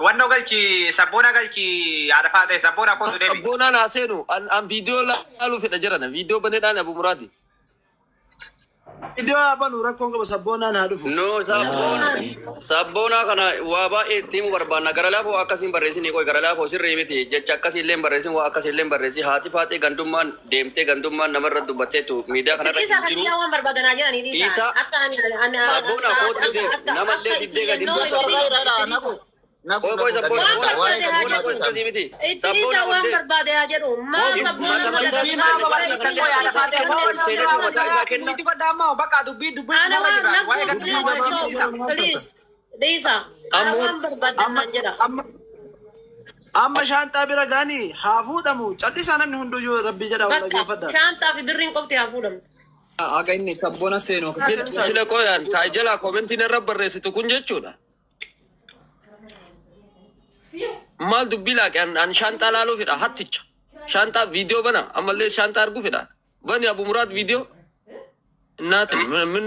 Wannoo galchi, sabboona galchi, haadha faatee sabboona kootu deebi. Sabboonaan haa seenu. An viidiyoo laaluu fedha jirana. Viidiyoo baneedhaan Abu Muraadi. Iddoo haa banu, rakkoon qabu, sabboonaan haa dhufu. No, sabboonaa kana waa baay'ee itti himuu barbaanna. Gara laafoo akkasiin barreessinii qoy, gara laafoo sirrii miti. Jecha akkasii illee hin barreessin, waa akkasii illee hin barreessin. Haati Faaxee gandummaan deemtee gandummaan namarra dubbatteetu miidiyaa Itti kanarra dhiisaa hin kan jiru. biyyaa waan barbaadanaa jedhanii dhiisaa. Dhiisaa. Akka ani ani Sabboona kootu akka deem. akka Namallee akka diddee gadi isin hin itti buusu. dhiisaa. Nagu Qoy qoy nagu sabboona Waan qoy barbaade haa sabboona jedhu. qoy akkasii miti. Itti Sabboona dhiisaa ol waan deem. barbaade haa jedhu. Maal sabboona Mata mata isaa Dubbii maa babal'isa qoy, haadha faatee ol seenetu mataa isaa kenna. Itti godha ammoo bakka dubbii dubbii Ana dhumarra waan jira. Waa'ee naguu gandummaa please wal stop barsiisa. please dhiisa. Ana Ammoo waan barbaadan Amma naan jedha. amma amma shaanxaa bira gaanii haa fuudhamu. Callisaa, namni hunduyyuu rabbii jedha wal Bakka dhaggeeffadha. shaanxaa fi birriin qofti haa fuudhamtu. Aga inni sabboona seenu akka Sila qoyaan taa'e jalaa koomentiin irra barreessitu kun jechuudha. Maal dubbii laaqe, an shaanxaa laaluu fedha hatticha. Shaanxaa viidiyoo bana, ammallee shaanxaa arguu fedha. Bani Abu Muraad viidiyoo. Innaatin min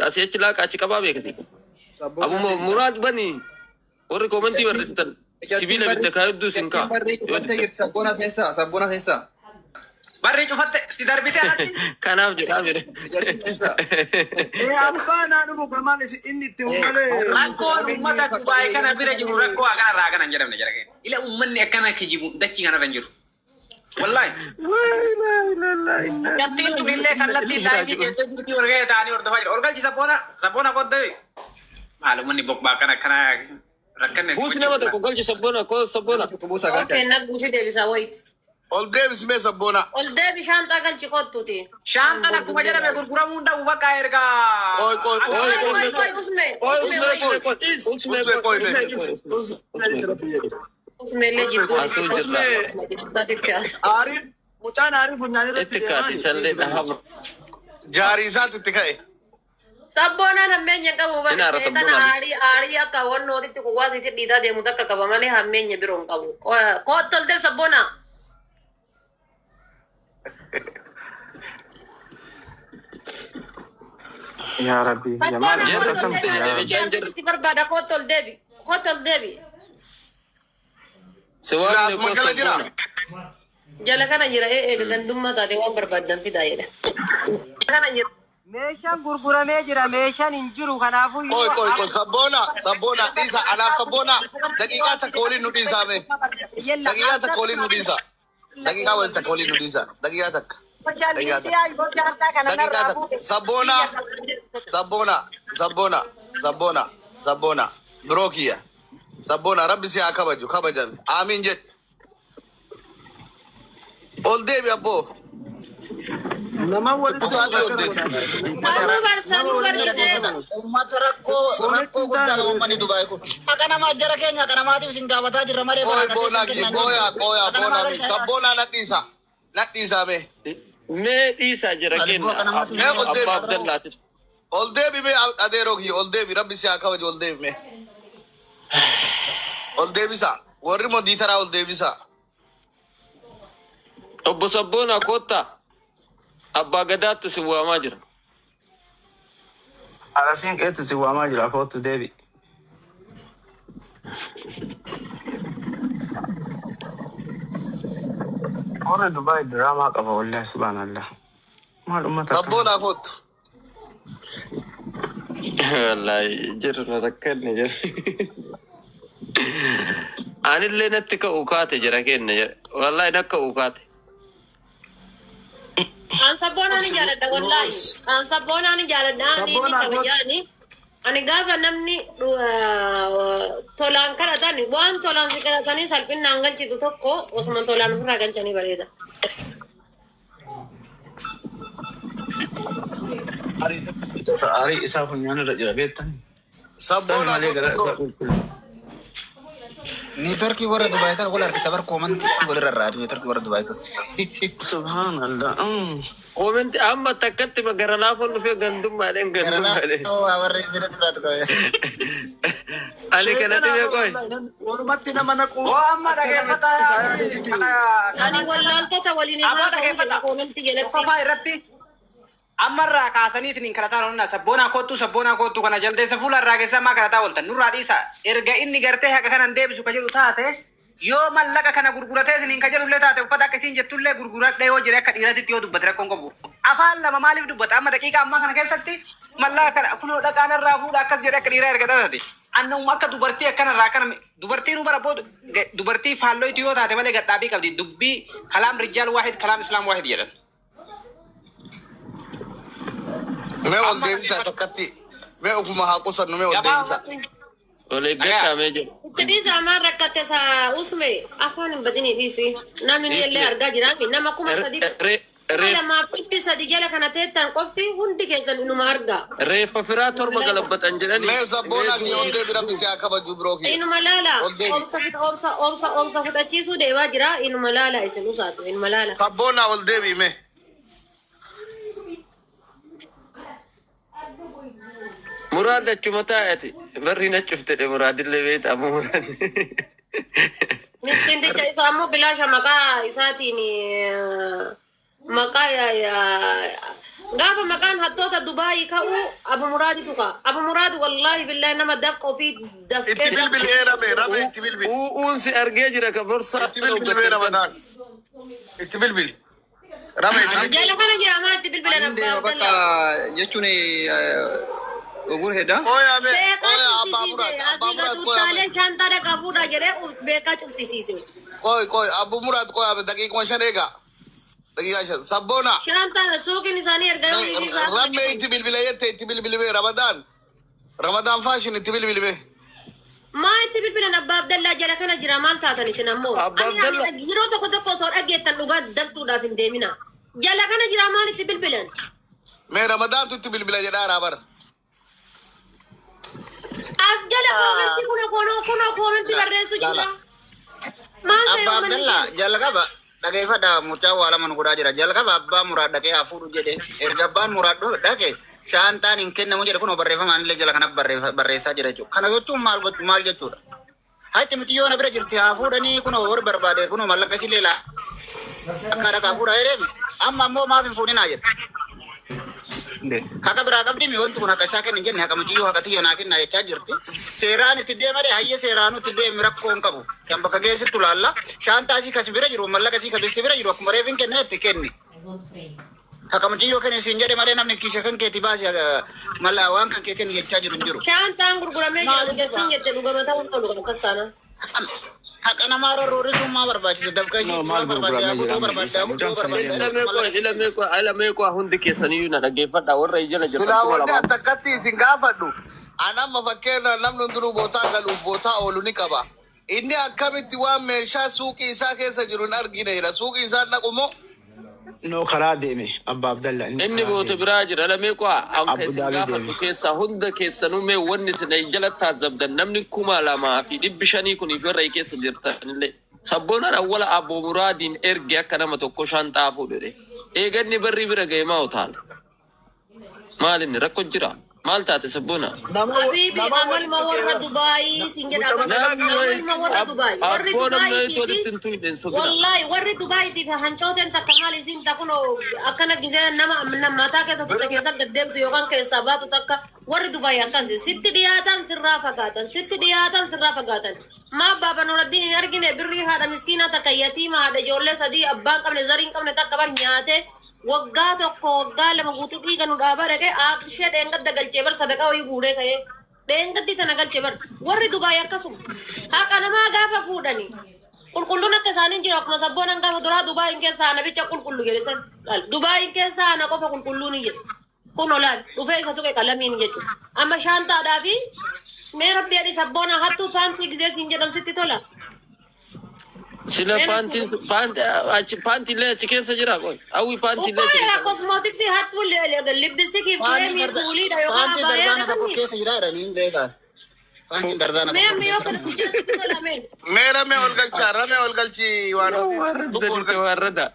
asii achi laaqa achi qabaa beekati. Abu Muraad bani, warri koomentii barreessitan sibiila bitte kaayyudduu isin kaa. Barrii Yoo cufattee diddan. jirti, sabboona seensaa, sabboona seensaa. Barri cufatte si darbite alatti. Kanaaf jedhaa jedhe. Ijatti seensaa. Ee, abbaa naa dhufu kamaan isin inni itti malee. Rakkoon uummata Dubaay kana bira jiru rakkoo akkanarraa akkana hin jedhamne jara keenya. Ila uummanni akkana kijibu dachii kanarra hin jiru. Wallaahi. Kattiin tun illee kallattii live jettee jirti, wargee ta'anii hordofaa jiru. Ol galchi sabboona, sabboona qoddee. Maal uummanni bobbaa akkana akkana rakkanne. Buusi nama tokko galchi, sabboona koo sabboona. Buusaa galcha. Okay, na buusi deebisaa wayit. Ol deebismee sabboona. Ol deebi, shaanxaa galchi kottuuti. Shaantan akkuma jedhame gurguramuu hin dhabu bakka erga. Qoy qoy. Qoy Usmee qoy qoy. qoy, usme Qoy usme usmee wayit. qoy qoy usmee Usmee qoy qoy mee. usmee qoy. Usme illee jidduu Asuu jirta. Usmee aarii mucaan aarii funyaan irratti Itti kaati deemaani. isallee dhahama. Jaarii isaatu itti ka'e. Sabboonaan hammeenya hin qabu Inni bara aara kana sabboonaan. aarii aarii akka wannootitti kuwaasitti dhiitaa deemu takka qaba malee hammeenya biroo hin qabu. Koottu ol deeb sabboonaa. Yaa Rabbi, yaa maal Sabboonaa Jarri koottu ol deebi. jirra Namichi jarri. si barbaada, koottu ol deebi. Koottu ol deebi. Si Sila waamne asuma koo gala jira. sabboona. Jala kana jira, ee eega gandummaa taate waan barbaaddan fidaa jedha. Kana jira. Meeshaan gurguramee jira, meeshaan hin jiru. Kanaafuu Qoy qoy qoy, sabboona, sabboona dhiisa, anaaf sabboona daqiiqaa takka waliin nu dhiisaame. Daqiiqaa takka waliin nu dhiisa. Daqiiqaa waliin takka waliin nu dhiisa. Daqiiqaa takka. Daqiiqaa takka. Daqiiqaa takka. Sabboona, sabboona, sabboona, sabboona, sabboona. Biroo kiyya. Sabboona, rabbi si haa kabaju, kabajame. Amiin jedhi. Ol deebi abboo. Nama walitti Utaalli ol deebi. Sanuu bar sanuu bargisee. Uummata rakkoo rakkoo guddaa qaba uummanni Dubaay kun. Akka namaa jara keenya akka namaatiif isin gaafataa jirra malee Qoy baraa boonaa isin kennaa qooyaa jirra. qooyaa Akka boonaa namaa mee sabboonaa nadhiisa. Nadhiisaa mee. Mee dhiisaa jira Alibboo kenna akka namaatti Mee ol deebi. abbaa Abdallaati. Ol deebi mee, adeeroo kiyya, ol deebi, rabbi si haa kabaju, ol deebi mee. Ol deebisaa. Warri modiitaraa ol deebisaa. Obbo Sabboonaa koottaa, abbaa gadaattu si waamaa jira. Arasiin qeetu si waamaa jira, kootu deebi. Warri Dubaay diraamaa qaba wallahi, subhaanallah. Maal uummata akkana. Sabboonaa kootu. Wallaahi jirra rakkanne jira. Anillee natti ka'u kaate jira kenna jira. Wallaahi na ka'u kaate. An sabboonaa ni jaaladha wallaahi. An sabboonaa ni jaaladha. Ani ni Sabboonaa kootu. kabajaani. Ani gaafa namni tolaan kadhatan, waan tolaan si kadhatanii salphinaan galchitu tokko osuma tolaan ofirraa galchanii bareeda. Aarii isaa funyaan irra jira beektani. Sabboonaa Malee kootu garaa bro. isaa qulqulluu. Networkii warra Dubaay kan wal harkisa bar, koomantii walirra raatu networkii warra Dubaay kan. Subhaanallah. Koomenti amma takkatti gara laafoon dhufee gandummaadhaan Gara gandummaadhaan. laafoo warra isirratti raatu qabe. Ani kanatti beekoo. Walumatti nama naquu. Oo, amma dhageeffata kana Ani wallaaltota waliin hin Aboo haasa'u jedha dhageeffata. koomentii jalatti. Tokkoffaa irratti Ammarraa kaasaniitiin karataa oolna sabboonaa kottuu sabboonaa kottuu kana jaldeessa fuula irraa keessa ammaa karataa ooltan nurraa dhiisa. Erga inni gartee haqa kanan deebisu ka jedhu taate yoo mallaqa kana gurguratee isiniin ka jedhullee taate uffata akka isiin jettullee gurguradhee yoo jedhe akka dhiiratitti yoo dubbate rakkoon qabu. Afaan lama maaliif dubbata amma daqiiqa ammaa kana keessatti mallaqa kana kunoo dhaqaan irraa fuudha akkas jedhe akka dhiiraa erga taate. Annuma akka dubartii akkanarraa akkana dubartiin bara booda dubartii faalloytu yoo taate malee gadhaabii qabdi dubbii kalaam rijaal waahid kalaam islaam waahid jedhan. Mee ol deebisaa takkatti. Mee ofuma haa qusannu mee ol deebisaa. Ol eeggadhaa mee jedhu. Itti dhiisa amaan rakkate sa usme afaan hin badini dhiisi. Namni illee argaa jiraami nama 3000 2,300 jala kana teettan qofti hundi keessan inuma argaa. Reeffa firaa torba galabbatan jedhanii. Mee sabboonaa kiyya ol deebi rabbi si haa kabaju biroo kiyya. Inuma laala Ol deebi. obsa obsa obsa obsa fudhachiisuu deemaa jira inuma laala isin usaatu inuma laala. Sabboonaa ol deebi mee. Muraad achuma taa'ati. Barri na cufte dhe muraadillee beekta amma muraad. Miskinticha isa ammoo bilaasha maqaa isaatiin maqaa gaafa maqaan hattoota Dubaayii ka'u Abu Muraaditu ka'a. Abu Muraad wallaahi billaahi nama dafqa ofii dafqee Itti bilbil ee rabe rabe itti bilbil. U'uun si argee jira ka borsaa. Itti bilbil mee Ramadaan. Itti bilbil. Rabe itti bilbil. Jala kana jira maa itti bilbilan Ani abbaa deema bakka Abdallaa. jechuun ogur hedda. Qoyaa mee Beekaa qoyaa abbaa cubsisiise muraad abbaa asii muraad gad qoyaa utaalee mee. shaantaa dhaqaa fuudhaa jedhee beekaa cubsisiise. Qoy qoy abbuu muraad qoyaa mee daqiiquma shan eegaa. Daqiiqaa shan sabboonaa. Shaantaa suuqiin isaanii erga yoo inni isaa Ramme itti bilbila jette itti bilbilime Ramadaan. Ramadaan faashin itti bilbilime. Maa itti bilbilan abbaa Abdallaa jala kana jira maal taatan isin ammoo. Abbaa Ani Abdallaa. ani yeroo tokko tokko osoo dhaggeettan dhugaa dabtuudhaaf hin deemina. Jala kana jira maal itti bilbilan? Mee Ramadaantu itti bilbila jedhaa raabar. As jala koomentii kuna kunoo kunoo koomentii barreessu jira. Maal ta'e Abbaa uummanni Abdallaa keenya? jalqaba dhageeffadha mucaa waa lama nu godhaa jira. Jalqaba abbaa muraad dhaqee haa fuudhu jedhe. Erga abbaan muraad dhaqe shaantaan hin kennamu jedhe kunoo barreeffamaan illee jala kana barreessaa jira jechuudha. Kana jechuun maal gochuu maal jechuudha? Hayti miti yoo na bira jirti haa fuudhanii kunoo warri barbaade kunoo mallaqa isillee laa akka dhaqaa fuudhaa jedheen amma ammoo maaf hin fuudhinaa jedhe. Haqa biraa qabdi mi wanti kun haqa isaa kenna hin jenne haqa muciyyoo haqa tiyya naa kenna jechaa jirti. Seeraan itti deemare hayya seeraan itti deemi rakkoo hin qabu. Kan bakka geessittu laalla. Shaantaa isii kas bira jiru mallaqa isii kas bira jiru akkuma reefin kenna itti kenni. Haqa muciyyoo kenni siin jedhe malee namni kiisha kan keeti baasi malla waan kan kee kenni jechaa jiru hin jiru. Shaantaan gurguramee jira Maaliif jechuun jette dhugama ta'uu qabu kan akkas taana. Haqa namaa rarroorisuun maa barbaachise dafqa isii No, maal barbaadde gurguramee haa jira guutuu barbaadde haa amma guutuu mucaan barbaadde samalee. mallaqa isii Ilamee koo ilamee koo hundi keessaniyyuu na dhaggeeffadha warra jala jirtan Silaa kuma wanni lamaaf. an takkatti isin gaafadhu. An amma fakkeenya namni hundinuu bootaa galuuf bootaa oolu ni qaba. Inni akkamitti waan meeshaa suuqii isaa keessa jiru hin argine jira. Suuqii isaa naqu moo No karaa deeme Abbaa Abdallaa inni Inni karaa boote deeme. biraa jira lamee koo anka Abu isin Dhaabii gaafadhu deeme. keessaa hunda keessanuu mee wanni isin jala taadzabdan namni 2500 kunii fi warra keessa jirtanillee. Sabboonaan awwala Abbo Muraadiin erge akka nama tokko shaanxaa fuudhe. Eeganni barri bira ga'e maa utaala? Maal inni rakko jira? Maal taate sabboona? Nama Habibi nama amalma walitti warra qeeras. Dubaayii siin jedha Mucaa amalma maqaa Namni qaba. amalma warra Dubaayii warri abboo namni Dubaayiitii walitti fi hin tuyne hin sobina. wallahi warri Dubaayiitii fi hancooteen takka maal isiin takunoo akkana gisee nama mataa keessa tutte keessa gad deemtu yookaan keessaa baatu takka warri Dubaayii akkas sitti dhiyaatan sirraa fagaatan sitti dhiyaatan sirraa fagaatan. Maa baaba Nuraddiin hin argine birrii haadha miskiinaa takka yatiima haadha ijoollee sadii abbaan qabne zarii hin qabne takka bar nyaate waggaa tokko waggaa lama guutuu dhiiga nu dhaabaa dhaqee aaqishee dheengadda galchee bar sadaqaa wayii guuree ka'ee dheengaddi tana galchee bar warri Dubaay akkasuma haqa namaa gaafa fuudhanii qulqulluun akka isaaniin jiru akkuma sabboonan gaafa duraa Dubaayin keessaa ana bicha qulqullu jedhe san laal Dubaayin keessaa ana qofa qulqulluu ni jedhe kun olaal dhufee isa tuqe qalamiin jechuudha amma shaantaadhaa fi mee rabbi adii sabboona hattuu paantii gisee siin jedhan sitti tola. Sila paantiin paantii paantiilee achi keessa jira qoy. Hawwi paantiilee achi Uffata keessa. kosmootiksii hattuu lippistikiif kireemii fuuliidha yookaan Paantii abaayaa darzaana tokko dhaqanii. keessa jira jedhanii hin beekan. Paantiin darzaana Mee tokko amma yoo keessa kana jira. sitti tola mee. mee ramee ol galchaa ramee ol galchi waan Warradda ol nite galchi. warradda.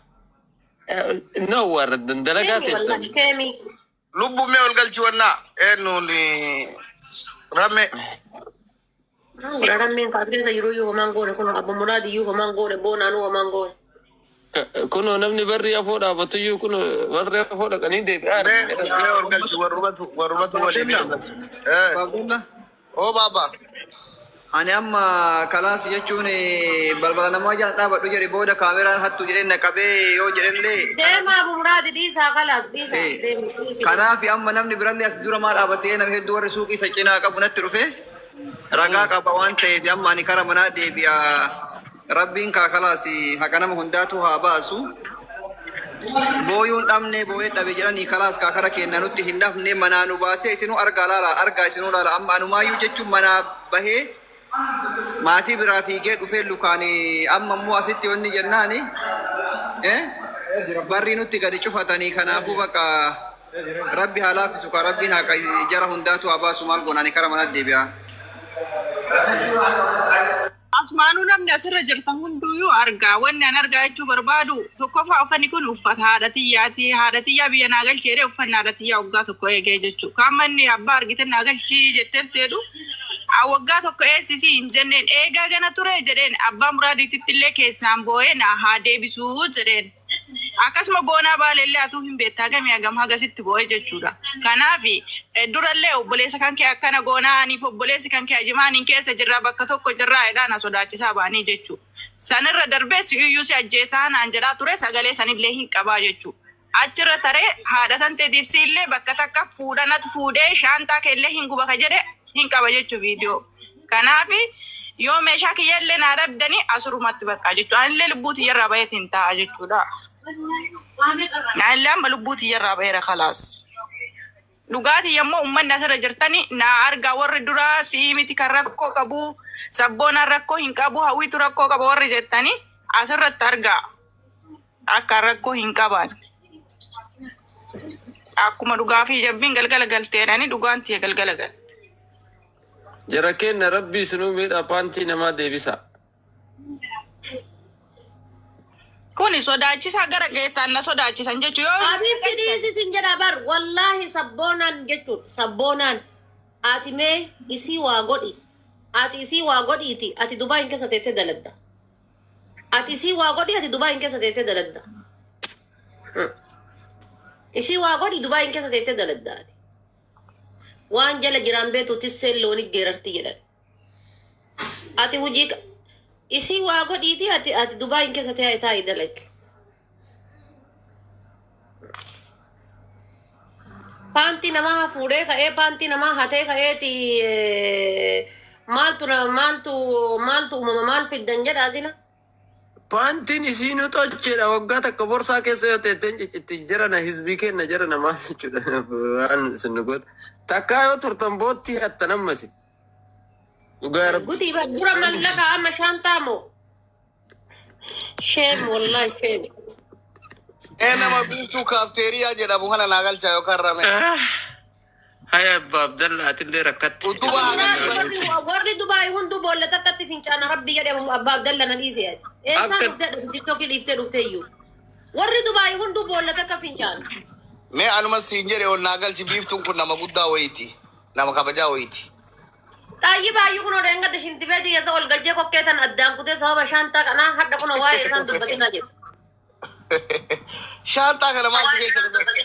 No warradda dalagaa Keemii teessan. wallahi keemii. Lubbu mee ol galchi wannaa eenyuun ramee. Rammeen kaas keessa jiru iyyuu homaan goone kun abbo Muraadi iyyuu homaan goone boonaanuu homaan goone. Kunoo namni barri afoo dhaabatuyyuu kunoo warri afoo dhaqanii deebi'aa. Mee mee ol galchi warrumatu warrumatu waliin ol galchi. Abdullah. Oo baaba. Ani amma kalaas jechuun balbala namaa jala dhaabadhu jedhe booda kaameraan hattu jedhee na qabee yoo jedhellee. Deemaa Abu Muraadi dhiisaa kalaas dhiisaa deemi dhiisi. Kanaaf amma namni birallee as dura maa dhaabatee nama hedduu warri suuqii isa cinaa qabu natti dhufe ragaa qaba waan ta'eef amma ani kara manaa deebi'a. Rabbiin kaa kalaas haqa nama hundaatu haa baasu. Booyuun dhabne booyee dhabe jedhanii kalaas kaa kara kenna nutti hin dhabne manaa nu baasee isinuu argaa laala argaa isinuu laala amma anumaayyuu jechuun manaa bahee maatii biraa fiigee dhufee lukaan amma immoo asitti wanni jennaani barri nutti gadi cufatanii kanaafuu bakka rabbi haa laaffisu kaa rabbiin haqa jara hundaatu haa baasu maal goonani kara mana deebi'a. Asmaanuu namni asirra jirtan hunduyyuu argaa. Wanni an argaa jechuu barbaadu tokkoffaa uffanni kun uffata haadha xiyyaati. Haadha xiyyaa biyya naa galchee jedhee uffanni haadha xiyyaa waggaa tokko eegee jechuudha. Kaan manni abbaa argite naa galchii jetteerteedhu. Waggaa tokko eessisii hin jenneen eegaa gana ture jedheen abbaa muraadiitti illee keessaan boo'ee naa haa deebisuu jedheen. Akkasuma boonaa baaleellee atuu hin beektaa gamii hagam hagasitti boo'ee jechuudha. Kanaaf durallee obboleessa kan kee akkana goonaa aniif obboleessi kan kee ajimaaniin keessa jirraa bakka tokko jirraa jedhaan na sodaachisaa baanii jechuudha. Sanirra darbee si'iyyuu si ajjeesaa naan jedhaa ture sagalee sanillee hin qabaa jechuudha. Achirra taree haadha tanteetiif siillee bakka takka fuudhanatu fuudhee shaantaa keellee hin guba ka jedhe hin qaba jechuu viidiyoo. Kanaaf yoo meeshaa kiyyallee naa dhabdanii asurumatti bakka jechuudha. Anillee lubbuu tiyyarraa baheetiin taa'a jechuudha. Anillee amma lubbuu tiyyarraa baheera kalaas. Dhugaatii yommuu uummanni asirra jirtani naa argaa warri duraa si'ii miti kan rakkoo qabu sabboonaan rakkoo hin qabu hawwiitu rakkoo qaba warri jettani asirratti argaa akka rakkoo hin qaban. Akkuma dhugaa fi jabbiin galgala galteedhani dhugaan tiyya galgala galte. Jara kenna rabbi isinuu miidhaa paantii namaa deebisa. Kuni sodaachisaa gara geettaan na sodaachisan jechuu yoo. Abiibti dhiisi sin jedha bar wallaahi sabboonaan jechuun sabboonaan ati mee isii waa godhi ati isii waa godhiiti ati Dubaayin keessa teettee daladda ati isii waa godhi ati Dubaayin keessa teettee daladda isii waa godhi Dubaayin keessa teettee daladda ati waan jala jiraan beetu tisseen looni geerarti jedhan ati hojii isii waa godhiiti ati ati Dubaayin keessa taa'ee dalagi. Paantii namaa fuudhee ka'ee paantii namaa hatee ka'eeti maaltu maaltu maaltu uumama maal fiddan jedhaa sila. Paantiin isiinuu tolcheedha waggaa takka borsaa keessa yoo teetteen ciccitti jarana hizbii kenna jarana maal jechuudha waan isin nu goota. Takkaa yoo turtan bootti hattan ammasi. Dhugaa rabbi. Gutii bar dura mallaqa amma shaantaa moo? Sheem wallahi sheem. Ee nama biiftuu kaafteeriyaa jedhamu kana naa galchaa yookaan rame. Haya abbaa Abdalla atillee rakkatte. Warri Dubaay hunduu boolla takkatti fincaana rabbi jedhee abbaa Abdalla na dhiise ati. Eessaan dhuftee tiktookii dhiiftee dhuftee iyyuu. Warri Dubaay hunduu boolla takka fincaana. Mee anuma siin jedhe ol naa galchi biiftuun kun nama guddaa wayiiti. Nama kabajaa wayiiti. Xaayyi baay'ee kun oduu engadda shintibeetii keessa ol galchee kokkee tan addaan kutee sababa shaantaa kanaa hadha kun waa'ee isaan dubbatinaa jedhu. Shaantaa kana maaltu keessa dhufe?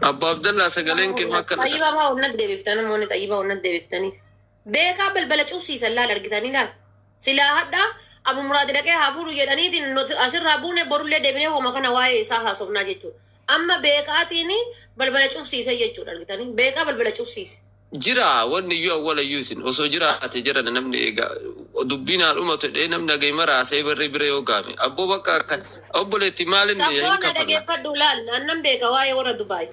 Abbaa Abdallaa sagaleen kee maal kana? Xayyibaa maa onnat deebiftan namoonni xayyibaa onnat deebiftanii. Beekaa balbala cufsiisan laal argitanii laal. Silaa hadha Abu Muraadi dhaqee haa fuudhu jedhaniitiin asirraa buune borullee deebinee homa kana waa'ee isaa haasofnaa jechuudha. Amma beekaatiin balbala cufsiise jechuudha argitanii. Beekaa balbala cufsiise. Jira wanni iyyuu awwala iyyuu isin osoo jiraate jiran namni egaa dubbiin haa dhumatu jedhee namni hagayima raasee barri bira yoo gaame abboo bakka akka obboleetti maalinni hin Sabboona kafalla. dhageeffadhu laal annan beeka waa'ee warra Dubaay.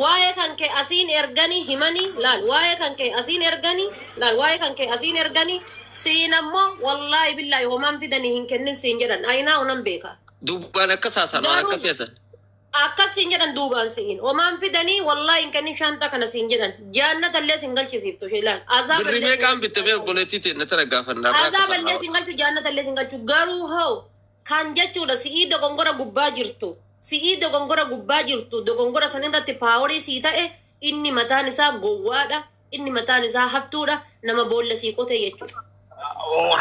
Waa'ee kan kee asiin erganii himanii laal waa'ee kan kee asiin erganii laal waa'ee kan kee asiin erganii siin ammoo wallaahi billaahi homaan fidanii hin kennin siin jedhan ayinaa onan beeka. Dubbaan akkas haasan waan akkas haasan. Akkas siin jedhan duubaan siin homaan fidanii wallaahi hin kennin shaantaa kana siin jedhan jaannatallee siin galchisiiftu ishee laal. Birri meeqaan bitte mee obboleettii ta'e na tana gaafannaa. Azaaballee siin galchu jaannatallee siin galchu garuu hoo kan jechuudha si'ii dogongora gubbaa jirtu. Si'ii dogongora gubbaa jirtu dogongora sanirratti paaworii sii ta'e inni mataan isaa gowwaadha. Inni mataan isaa haftuudha. Nama boolla sii qote jechuudha.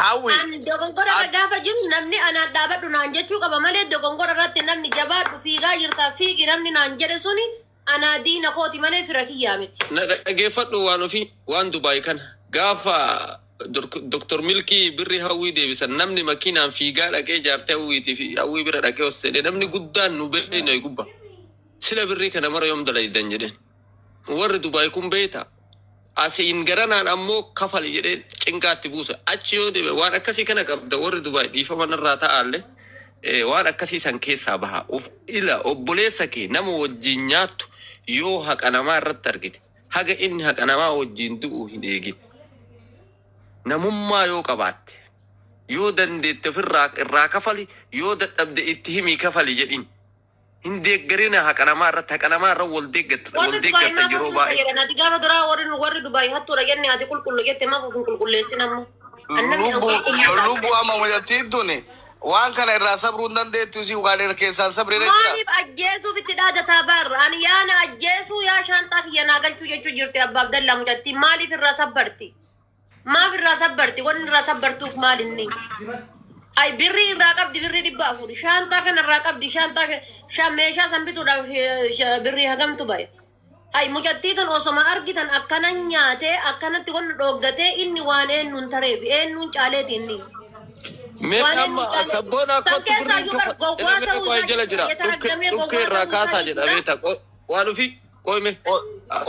Hawwi. Ani dogongora irra gaafa jiru namni anaan dhaabadhu naan jechuu qaba malee dogongora irratti namni jabaadhu fiigaa jirtaa fiigi namni naan jedhe suni anaa diina kooti malee fira kiyyaa miti. Na dhaggeeffadhu waan ofii waan Dubaay kana gaafa Dr. Milkii birri hawwii deebisan namni makiinaan fiigaa dhaqee jaartee hawwiitii fi hawwii bira dhaqee hosseedhe namni guddaan nu beekne gubba. Sila birrii kana mara yoom dalaydan jedheen. Warri Dubaay kun beekta. Asiin garanaan ammoo kafali jedhee cinqaatti buusa. Achi yoo deeme waan akkasii kana qabda warri Dubaay dhiifama narraa ta'aallee waan akkasii san keessaa baha. Of ila obboleessa kee nama wajjin nyaattu yoo haqa namaa irratti argite haga inni haqa namaa wajjin du'u hin eegin. Namummaa yoo qabaatte yoo dandeette ofirraa irraa kafali yoo dadhabde itti himii kafali jedhin. Hin deeggarina haqa namaa irratti haqa namaa irra wal deeggarta Warri wal Dubaay deeggarta maaf yeroo hattuudha baay'ee. jedhan ati gaafa duraa warri Dubaay hattuudha jenne ati qulqullu jette maaf of hin qulqulleessin amma. Annamni an Lubbu qulqulluudha. lubbu amma mucattiin tuni waan kana irraa sabruu hin dandeettu si waan irra keessaan sabree jira. Maaliif ajjeesuuf itti dhaadataa barra? Ani yaana ajjeesuu yaa shaanxaa kiyya naa galchuu jechuu jirti Abbaa Abdallaa mucattii. Maaliif irraa sabbarti? Maaf irraa sabbarti? Wanni irraa sabbartuuf maal inni? Ay birrii irraa qabdi birrii 400. Shaanxaa kana irraa qabdi shaanxaa meeshaa san bituudhaaf birrii hagamtu bahe. Ay mucattii tan osoma argitan akkana nyaatee akkanatti wanni dhooggatee inni waan eenyuun tareef eenyuun caaleeti inni. Mee Waan amma eenyuun caaleeti. sabboona Tan kottu keessaa birriin iyyuu bar kafa gowwaa ilma ta'uu qo'ee isaa jala jira. jechuudha. Yetaragamee Dhukkee gowwaa irraa ta'uu isaa kaasaa jedha jechuudha. beekta waan ofii qoyme. Qoy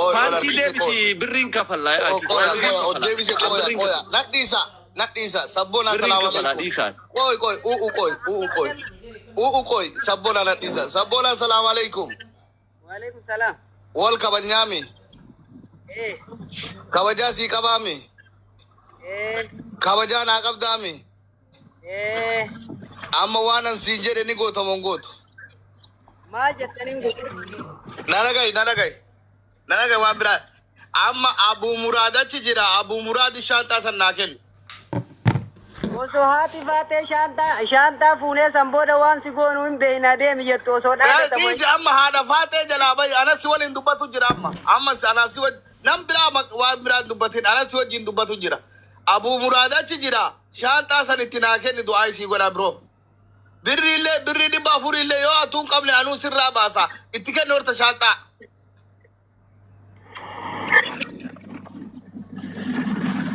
ol Paantii harkise deebisi qoy. birriin kafallaa Qoya qoya ol deebise qoya qoya. Nadhiisa nadhiisa sabboona Birriin salaamu kafalaa alaikum. dhiisaan. Qoy qoy u'u qoy u'u qoy. U'u qoy sabboona nadhiisa sabboona salaamu alaikum. Waalaikum salaam. Wal kabanyaami Eh, kabajaa sii qabaami eh, kabajaa naa qabdaami eh. amma waan an siin jedhe ni goota moo hin gootu. Maal jettaniin guutuu? Na dhagahi na dhagahi na dhagahi waan biraa amma Abuu Muraad achi jira Abuu Muraad shaanxaa san naa kennu. Osoo haati baatee shaanxaa fuunee san booda waan si goonuu hin beekna deemi jettu osoo dhaabatamu. Dhiisi amma haadha faatee jalaa bahi anas si waliin dubbatu jira amma amma anaaf si wajjin nam biraa waan biraa hin dubbatin anas si wajjin dubbatu jira. Abuu Muraad achi jira shaanxaa san itti naa kenni du'aa isii godha biroo. Birri illee birri 400 illee yoo atuu hin qabne anuu sirraa baasa itti kenni horta shaanxaa.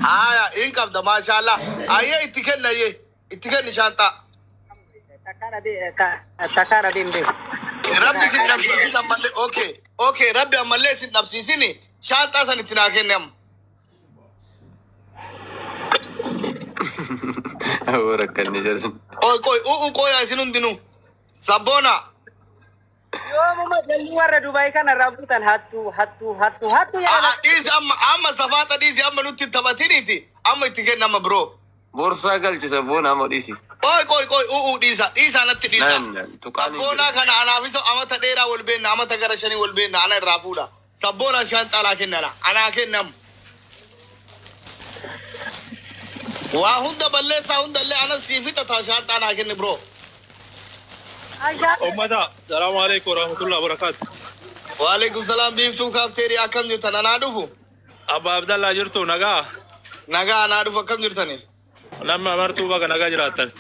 Aya hin qabda maashaallah ayyee itti kenna ayyee itti kenni shaanxaa. Takkaa dhabee hin beeku. Rabbi sin dhabsiisin ammallee okay okay rabbi ammallee sin dhabsiisin shaanxaa san itti naa kenni amma. Rakkanni jedhan. Qoy qoy u'u qoyaa isin hundinuu sabboona. Yoomuma jalli warra Dubaay kana irraa buutan hattuu hattuu hattuu hattuu jedhan. Dhiisi amma amma safaata dhiisi amma nutti hin taphatiniiti amma itti kenni amma biroo. Boorsaa galchi sabboona amma dhiisi. Qoy qoy qoy u'u dhiisa dhiisa natti dhiisa. Nan tuqaan hin Sabboonaa jiru. kana anaaf isa amata dheeraa wal beenna amata gara shanii wal beenna ana irraa fuudha. Sabboonaa shaanxaa laa kennana anaa kennam. Waa hunda balleessaa hunda illee ana sii fixataa shaanxaa naa kenni biroo. Ummata, salaamu alaikum warahmatullahi wabarakatuh. Waalaikum salaam biiftuu kaafteerii akkam jirtan anaa dhufu. Abba Abdallaa jirtu nagaa. Nagaa anaa dhufu akkam jirtani? Namni martuu baga nagaa jiraattan.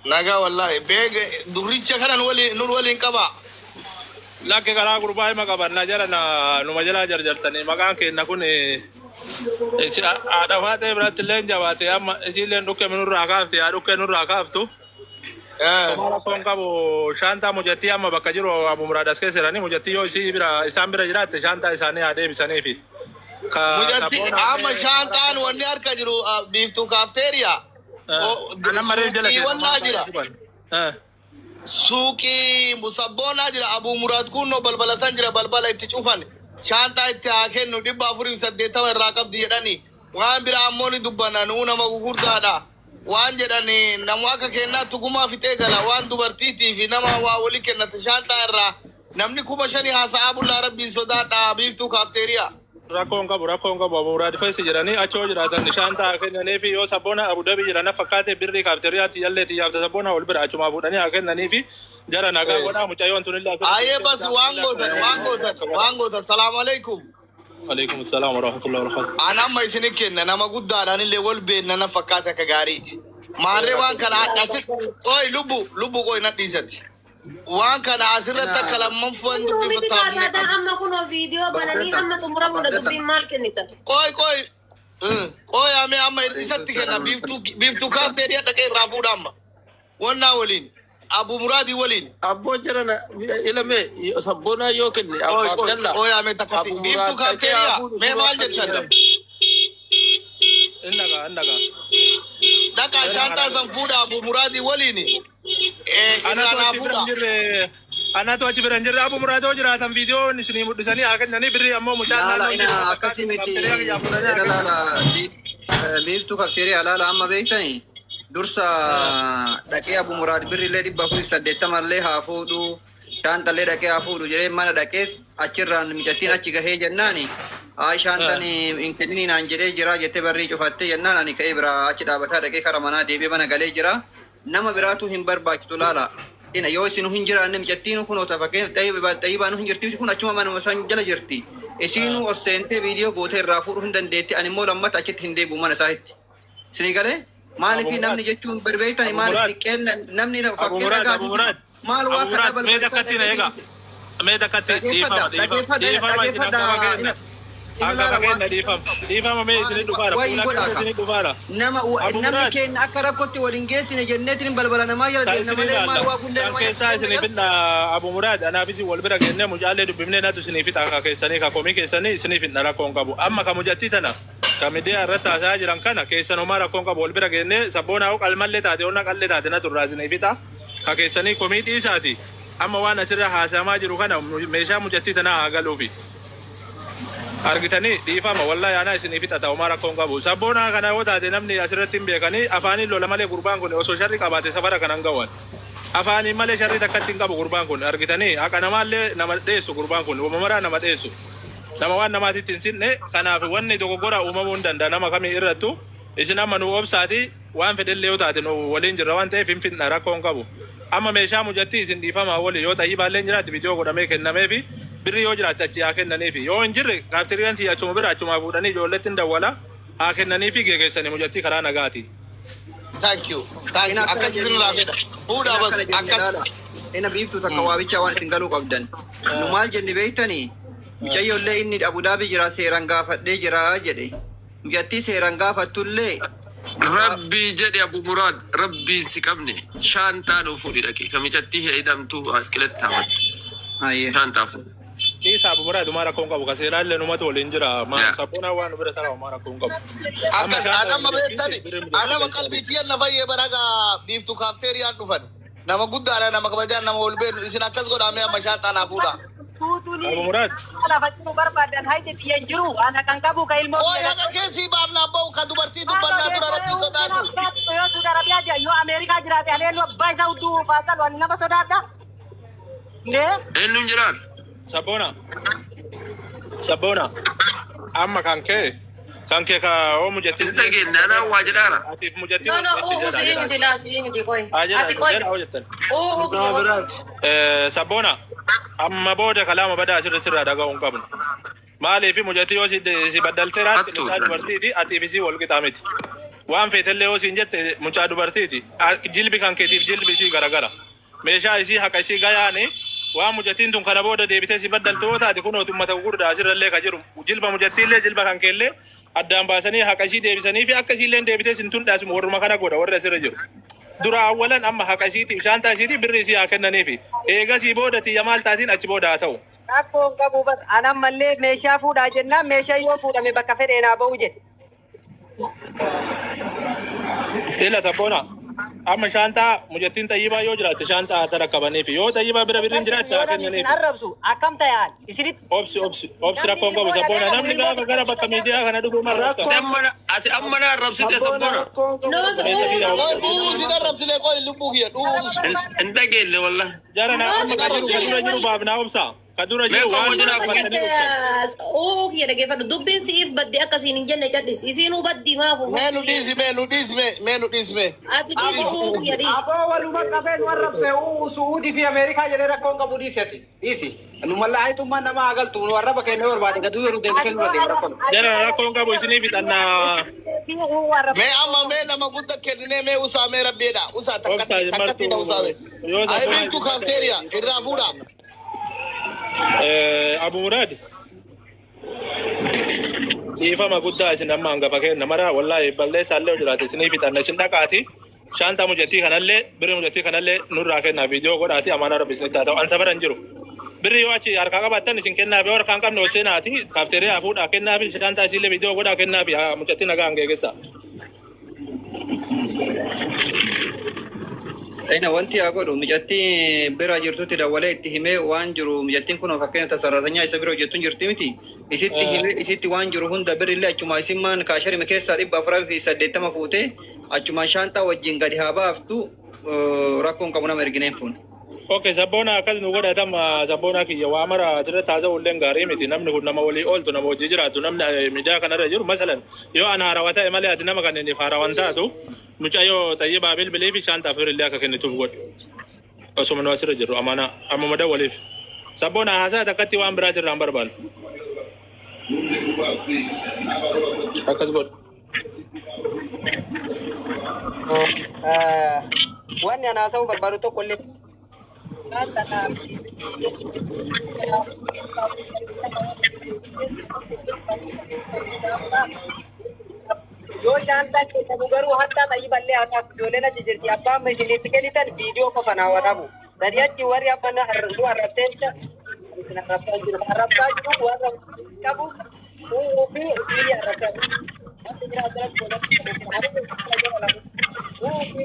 Nagaa wallaahi beega durricha kana nu waliin nur waliin qabaa. Lakki karaa gurbaa hima qabanna jala na numa jalaa jarjartanii maqaan keenya kun haadha faatee biratti illee jabaate amma isiillee dhukkee nurraa kaafte haa dhukkee nurraa kaaftu. Homaa rakkoon qabu shaantaa mujattii amma bakka jiru Abu Muraad as keessa jiranii mujattii yoo isii bira isaan bira jiraatte shaantaa isaanii haa deebisaniifi. Ka Mujatti sabboona amma shaantaan wanni harka jiru biiftuu kaafteeriyaa. Nama reef jala Suuqii wannaa jira. Suuqii sabboonaa jira Abuu Muraad kunnoo balbala san jira balbala itti cufan shaantaa itti haa kennu 480 irraa qabdi jedhani waan biraa ammoo ni dubbanna nuu nama gugurdaadha waan jedhani namu akka kennaatti gumaa fixee gala waan dubartiitii fi nama waa walii kennate shaantaa irraa namni 5,000 haasa'aa bullaa rabbiin sodaadha biiftuu kaafteeriyaa. Rakkoon qabu rakkoon qabu Abu Muraad keessa jiranii achi yoo jiraatan shaantaa haa kennaniifi yoo sabboona Abu Dhabi jiran fakkaate birrii kaafteeriyaatti jallee xiyyaafta sabboona ol bira achumaa fuudhanii haa kennaniifi Jara nagaa godhaa mucayyoon tunillee asirra Ayyee bas waan gootan waan gootan waan gootan salaamu alaikum. Alaikum salaam wa rahmatullahi wa barakatuh. An amma isini kenna nama guddaadhaan illee wal beenna na fakkaata akka gaarii. Maarree waan kana asir qoy lubbu lubbu qoy na dhiisati. Waan kana asirratti akka lammaffaan Miti dubbifatamne taataa amma kunoo viidiyoo bananii amma xumuramuudha dubbiin maal kennitan? Qoy qoy qoy ame amma isatti kenna biiftuu biiftuu kaafteerii dhaqee irraa fuudha amma. Wannaa waliin Abu Muraadii waliin. Abboo jirana ilame sabboonaa yoo kenne Qoy Abbaa qoy Abdallaa qoy ame takkatti Abu biiftuu Muraad dhaqee kaafteeriyaa haa fuudhu mee suuraa maal akkasii jettan? jedhama. Innagaa innagaa. Dhaqaa shaantaa san fuudha Abu Muraadii waliin. Anatu Irraa naa achi bira fuudha. hin jirre anatu achi bira hin jirre Abu Muraadoo jiraatan viidiyoo isinii mul'isanii haa kennanii birrii ammoo mucaan Laala naannoo ina jiru bakka akkasii miti kaafteeriyaa kiyyaa fuudhanii haa ina kennan. laala biiftuu kafteeriyaa laala amma beektanii dursa dhaqee Abu Muraad birrillee 480llee haa fuudhu shaantallee dhaqee haa fuudhu jedhee mana dhaqeef achirraan micattiin achi gahee jennaani haa shaantan hin kennini naan jedhee jira jettee barrii cufattee jennaan ani ka'ee biraa achi dhaabataa dhaqee kara manaa deebi'ee mana galee jira nama biraatu hin barbaachisu laala. Ina yoo isin hin jiraanne micattiin kun ota fakkeen xayyibaan hin jirti kun achuma manuma san jala jirti. Isiinuu ol seentee viidiyoo gootee irraa fuudhuu hin dandeetti ani immoo lammata achitti hin deebi'u mana isaatti. Isinii galee maaliif Abu Muraad namni jechuun barbeeytani Abu maaliif Muraad xiqqeen namni Abu fakkeen Muraad dhagaa Abu Muraad maal waa Abu kana Muraad mee balballisaa takkatti na eega dhaggeeffadha mee takkatti dhiifama dhiifama dhaggeeffadha dhiifama isin dhaggeeffadha akka fageenya ina akka laala waan fageenya dhiifama dhiifama mee isinii dhufaara wayii fuula godha keessa akka isinii dhufaara. nama Abu namni Muraad keenya akka rakkootti waliin geessine jenneetiin balbala namaa jala Ta deemna isinii malee maal laalla. waa gundee San namaa keessaa jala isinii deemna fidna Abu Muraad anaafis wal bira geennee mucaallee dubbifnee natu isinii fixa ka keessanii ka komii keessanii isinii fidna rakkoon qabu. Amma ka mucattii tana ka miidiyaa irratti haasa'aa jiran kana keessan homaa rakkoon qabu wal bira geennee sabboonaa hoo qalmallee taate onna qallee taate natu irraa isinii fixa ka keessanii komii dhiisaati. Amma waan asirra haasa'amaa jiru kana meeshaa mucattii tanaa haa galuufi. Argitanii dhiifama wallahi anaa isinii fixata homaa rakkoon qabu. Sabboonaa kana yoo taate namni asirratti hin beekanii afaaniin lola malee gurbaan kun osoo sharri qabaate safara kanan gawan. Afaaniin malee sharri takkatti hin qabu gurbaan kun argitanii haqa namaallee nama dheessu gurbaan kun uumamaraa nama dheessu. Nama waan namaatitti hin sinne kanaaf wanni dogoggora uumamuu hin danda'a nama kamii irrattu isin amma nu obsaati waan fedhellee yoo taate nu waliin jirra waan ta'eef hin fidna rakkoon qabu. Amma meeshaa mucattii isin dhiifamaa wali yoo xayyibaallee jiraatti viidiyoo godhamee kennameefi birri yoo jiraatte achi haa kennaniifi yoo hin jirre kaaftiriyaan tiyya achuma bira achumaa fuudhanii ijoolletti hin dawwala haa kennaniifi gegeessanii mucattii karaa nagaatiin. Thank you. Thank Ina you. akkana Akkas isin irraa jenne fedha. Fuudha ina bas akkana jenne akkas. laala ina biiftuu takka waabichaa waan isin galuu qabdan. Nu maal jenne beektanii mucayyollee inni Abu Dhaabii jira seeraan gaafadhee jira jedhe. Mucattii seeraan gaafattullee Rabbii jedhe Abu Muraad rabbiin si qabne shaantaa nuu fuudhi dhaqe kamicatti hidhamtu qilatti haafadhu. Ayyee. Shaantaa fuudhi. Dhiisaa Abu Muraad homaa rakkoon qabu ka seeraallee numatu waliin jira Yaa. sabboonaa waan nu bira tara homaa rakkoon qabu. Amma Akkas shaantaa anamma beektani birri mucattii anama qalbii tiyyan na fayyee baraga biiftuu kaafteeriyaan dhufan. Nama guddaadha nama kabajaan nama ol beenu isin akkas godhamee amma shaantaa naa fuudha. Abu Muraad Lafa jiru barbaadan hayti xiyya hin jiru ana kan qabu ka ilmoo Qoy haqa keessii baafnaa bahu ka dubartii dubbannaa dura rabbii sodaadhu. Yoo Suudi Arabiyaa jira yoo Ameerikaa jiraate ani eenyu abbaa isaa hudduu faasalu ani nama sodaadha. Ndee Eenyuun jiraat? sabboona sabboona amma kan kee kan kee ka oo mucattiin Hin dhageenye anaa waa jedhaara. atiif mucattii No, no, wal uu jedha si'ii jedha. miti laa si'ii miti qoy. Haa jedha Ati qoy. jedha hoo jettan. Uu Nama biraati. Sabboona amma booda kalaama badaa asirra sirraa dhaga'uu hin qabnu. Maaliif mucattii yoo si baddaltee raatti Hattuu. mucaa dubartiiti atiif isii wal qixaa miti. Waan feetellee yoo siin jette mucaa dubartiiti jilbi kan keetiif jilbi isii garagara. Meeshaa isii haqa isii gayaani waan mucattiin tun kana booda deebitee si baddalte yoo taate kunoo ummata gurguddaa asirrallee ka jiru jilba mucattiillee jilba kan keellee addaan baasanii haqa isii deebisanii fi akka isiillee deebitee sin tun dhaasuma warruma kana godha warri asirra jiru. Dura awwalan amma haqa isiitiif shaantaa isiitiif birri isii haa kennaniifi eegasii booda tiyya maal taatiin achi booda haa ta'u. rakkoon qabu bas ana ammallee meeshaa fuudhaa jennaan meeshaa yoo fuudhame bakka fedheen haa ba'u jedhe. Ila sabboona amma shaantaa mucattiin xayyibaa yoo jiraatte shaantaa haa tarakkabaniifi yoo xayyibaa bira birriin jiraatte haa Yoo namni isin kennaniifi. arrabsu akkam ta'an isinitti Obsi obsi obsi rakkoon qabu sabboona namni gaafa gara bakka miidiyaa kana dhufu marrabsa. Ati amma na arrabsite Sabboona sabboona. rakkoon qabu. No, uu Qoy dhuu isin arrabsine qoy lubbuu kiyya dhuu. Hin dhageenye wallah. Jara na amma ka jiru ka dura jiru baaf naa obsa. Ka dura Mee jiru koo waan wajjin dura qabatanii dhuftan. Oo kiyya dhageeffadhu dubbiin si'iif badde akkasiin hin jenne cal'is isiinuu baddi maafu. Mee nu dhiisi mee nu dhiisi mee mee nu dhiisi mee. Ati dhiisi uu kiyya dhiisi. Aboo waluma qabeen warra rabse uu Su'uudii fi Ameerikaa jedhee rakkoon qabu dhiisi ati dhiisi. Nu mallaa hayitummaan nama haa galtu nu warra bakka inni barbaade gaduu yeroo deebisee nurra deema rakkoon. Jara rakkoon qabu isinii fixannaa. Mee amma mee nama guddaa kenninee mee usaa mee rabbiidha. Usaa Obsa takkatti martuu dha usaa mee. yoo Ayi sabboonaa biiftuu kaafteeriya irraa fuudha. Abu Muraad dhiifama guddaa isin amma hangafa kenna mara wallaahi balleessaallee jiraate isinii fixanna isin dhaqaati. Shaantaa mucattii kanallee birri mucattii kanallee nurraa kennaa viidiyoo godhaati amaanaa rabbi isinitti haa ta'u an safara hin jiru. Birri yoo achi harkaa qabaattan isin kennaafi yoo harkaa hin qabne ol seenaati kaafteeriyaa fuudhaa kennaafi shaantaa isiillee viidiyoo godhaa kennaafi haa mucattii nagaa hangeegessa. Ina wanti haa godhu mucattii bira jirtutti dawwalee itti himee waan jiru mucattiin kun fakkeenya tasarratanyaa isa bira hojjettuun jirti miti. Isitti himee isitti waan jiru hunda birillee achuma isin maan kaasharime keessaa 480 fuutee achumaan shaantaa wajjin gadi haa baaftu rakkoon qabu nama ergineen fuun. Okay, sabboona akkas nu godhatama sabboona kiyya waa mara asirratti haasa'u illee gaarii miti namni kun nama walii ooltu nama hojii jiraatu namni miidiyaa kanarra jiru masalan yoo an haarawaa ta'e malee ati nama kanneenif haarawan taatu mucayyoo xayyibaa bilbilii fi shaantaa firillee akka kennituuf godhu osuma nu asirra jirru amana ammuma dawwaliif sabboona haasaa takkatti waan biraa sirraa hin barbaannu akkas godhu. Wanni ana haasa'uu barbaadu tokko illee yoo shaantaa kennamu garuu hattaa xayyiballee haa taatu ijoolleen achi jirti abbaa amma isinitti kennitan viidiyoo qofa naa waraabu. Sadi achi warri amma nu arrabseessa isin arrabsaa jiru arrabsaa jiru warra qabu uu fi biyya arrabsaa jiru. Namni biraa jalatti godhatu uu fi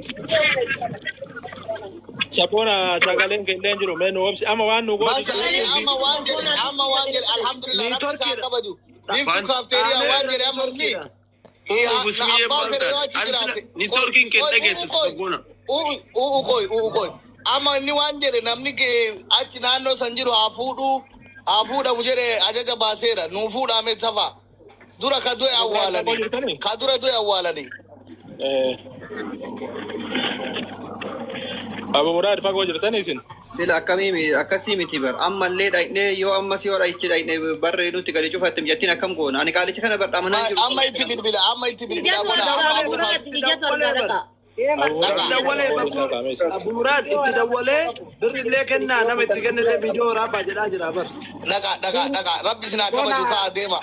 Sabboona sagaleen kelleen jiru mee nu obsi amma waan nu gootu Bas ayi amma waan jedhe amma waan jedhe alhamdulillah rabbi isaa kabaju. Biiftuu kaafteeriyaa waan jedhe amma inni. Busmiye Abbaan fedhe yoo achi jiraate. Niitoorkiin kee dhageessisu sabboona. Uu qoy uu qoy. Amma inni waan jedhe namni kee achi naannoo san jiru haa fuudhu haa fuudhamu jedhe ajaja baaseera nuu fuudhame safa. Dura ka du'e awwaalanii. Ka dura du'e awwaalanii. Abu Muraad fagoo jirtanii isin. Sila akkamii akkasii miti bar ammallee dhaqnee yoo ammas yoo dhaqichi dhaqnee barree nutti gadi cufatte mucattiin akkam goona ani qaalicha kana bar dhamanaa jiru. Amma itti bilbila amma itti bilbila godha amma Abu Muraad. Dawwalee Abu Muraad itti dawwalee birrillee kennaa nama itti kennillee viidiyoo waraabaa jedhaa jira bar. Dhaqa dhaqa dhaqa rabbi isin haa kabaju kaa deema.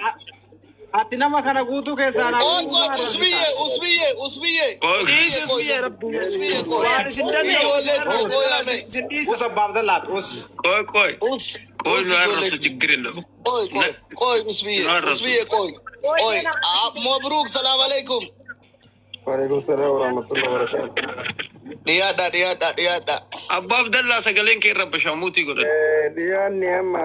Ati nama kana guutuu keessaa naa Qoy qoy usbiyye usbiyye usbiyye. Dhiisi usbiyye rabbi. Usbiyye qoy. Waan isin danda'u isin Qoy isin dhiisa. Us abbaaf dallaat us. ቆይ ቆይ Us. ቆይ ነው ያረሱ ችግር የለም Qoy qoy qoy usbiyye usbiyye qoy. Qoy Mabruuk salaam alaikum. وعليكم السلام ورحمة الله وبركاته. Dhiyaadha dhiyaadha dhiyaadha. Abbaaf dallaa sagaleen kee rabbashaa muutii godhan. Dhiyaanni amma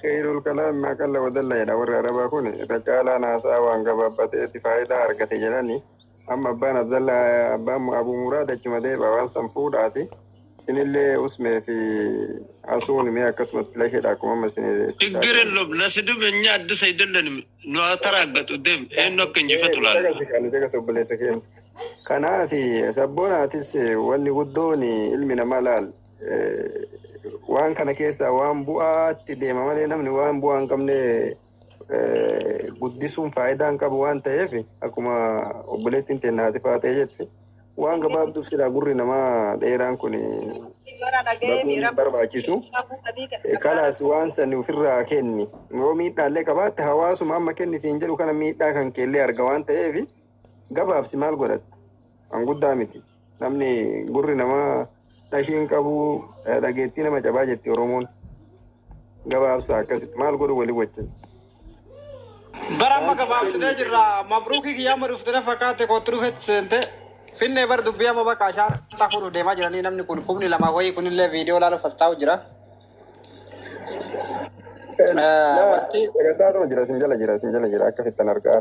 خير الكلام ما قل ودل jedha warri arabaa kun irra caalaan haasaa waan gabaabbateetti faayidaa argate jedhani. Amma abbaan Abdallaa abbaan Abu Muraad achuma deeba waan san fuudhaati. Isinillee usmee fi asuun mee akkasumatti lasheedha akkuma amma isin ችግር የለውም ለስድብ እኛ አዲስ አይደለንም። ነው ተራገጡ ደም ይህን ነው እንጂፈቱ ላሉ Caqas obboleessa keenya. Kanaaf sabboonatis wanni guddoon ilmi namaa laal waan kana keessaa waan bu'aatti deema malee namni waan bu'aa hin qabne guddisuun faayidaa hin qabu waan ta'eef akkuma obboleettiin teennaati faatee jette waan gabaabduuf silaa gurri namaa dheeraan kun baduun hin barbaachisu. Kalaas waan san ofirraa kenni yoo miidhaallee qabaatte hawaasuma amma kenni siin jedhu kana miidhaa kan keellee arga waan ta'eef gabaabsi maal godhatta an guddaa miti namni gurri namaa dhashiin qabu dhageettii nama cabaa jetti oromoon gabaabsa akkasitti maal godhu walii wajjin. Bara amma gabaabsinee jirra. Mabruukii kiyyaama dhuftee fakkaate kootti dhufetti seente. Finnee bar dubbii amma bakka ashaartaa fuudhu deemaa jiranii namni kun 2000 wayii kunillee viidiyoo laaluuf as taa'u jira. Sagasaatuma jira sin jala jira sin jala jira akka fittan argaa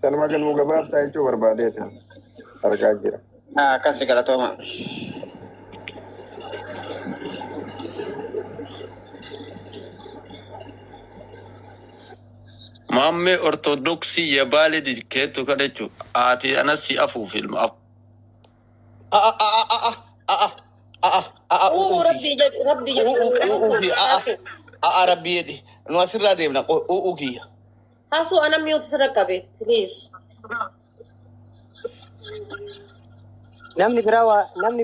sanuma galmuu gabaabsaa jechuu barbaadeeta argaa jira. Akkasi galatooma. Maammee Ortodoksii yabaalee dikeettu kana jechuudha. Haati anas si afuuf ilma afu. Uu rabbii jedhu rabbii jedhu. A'a rabbii jedhi. Nu asirraa deemna u'uu kiyya. Hasuu ana mute sirra qabe please. Namni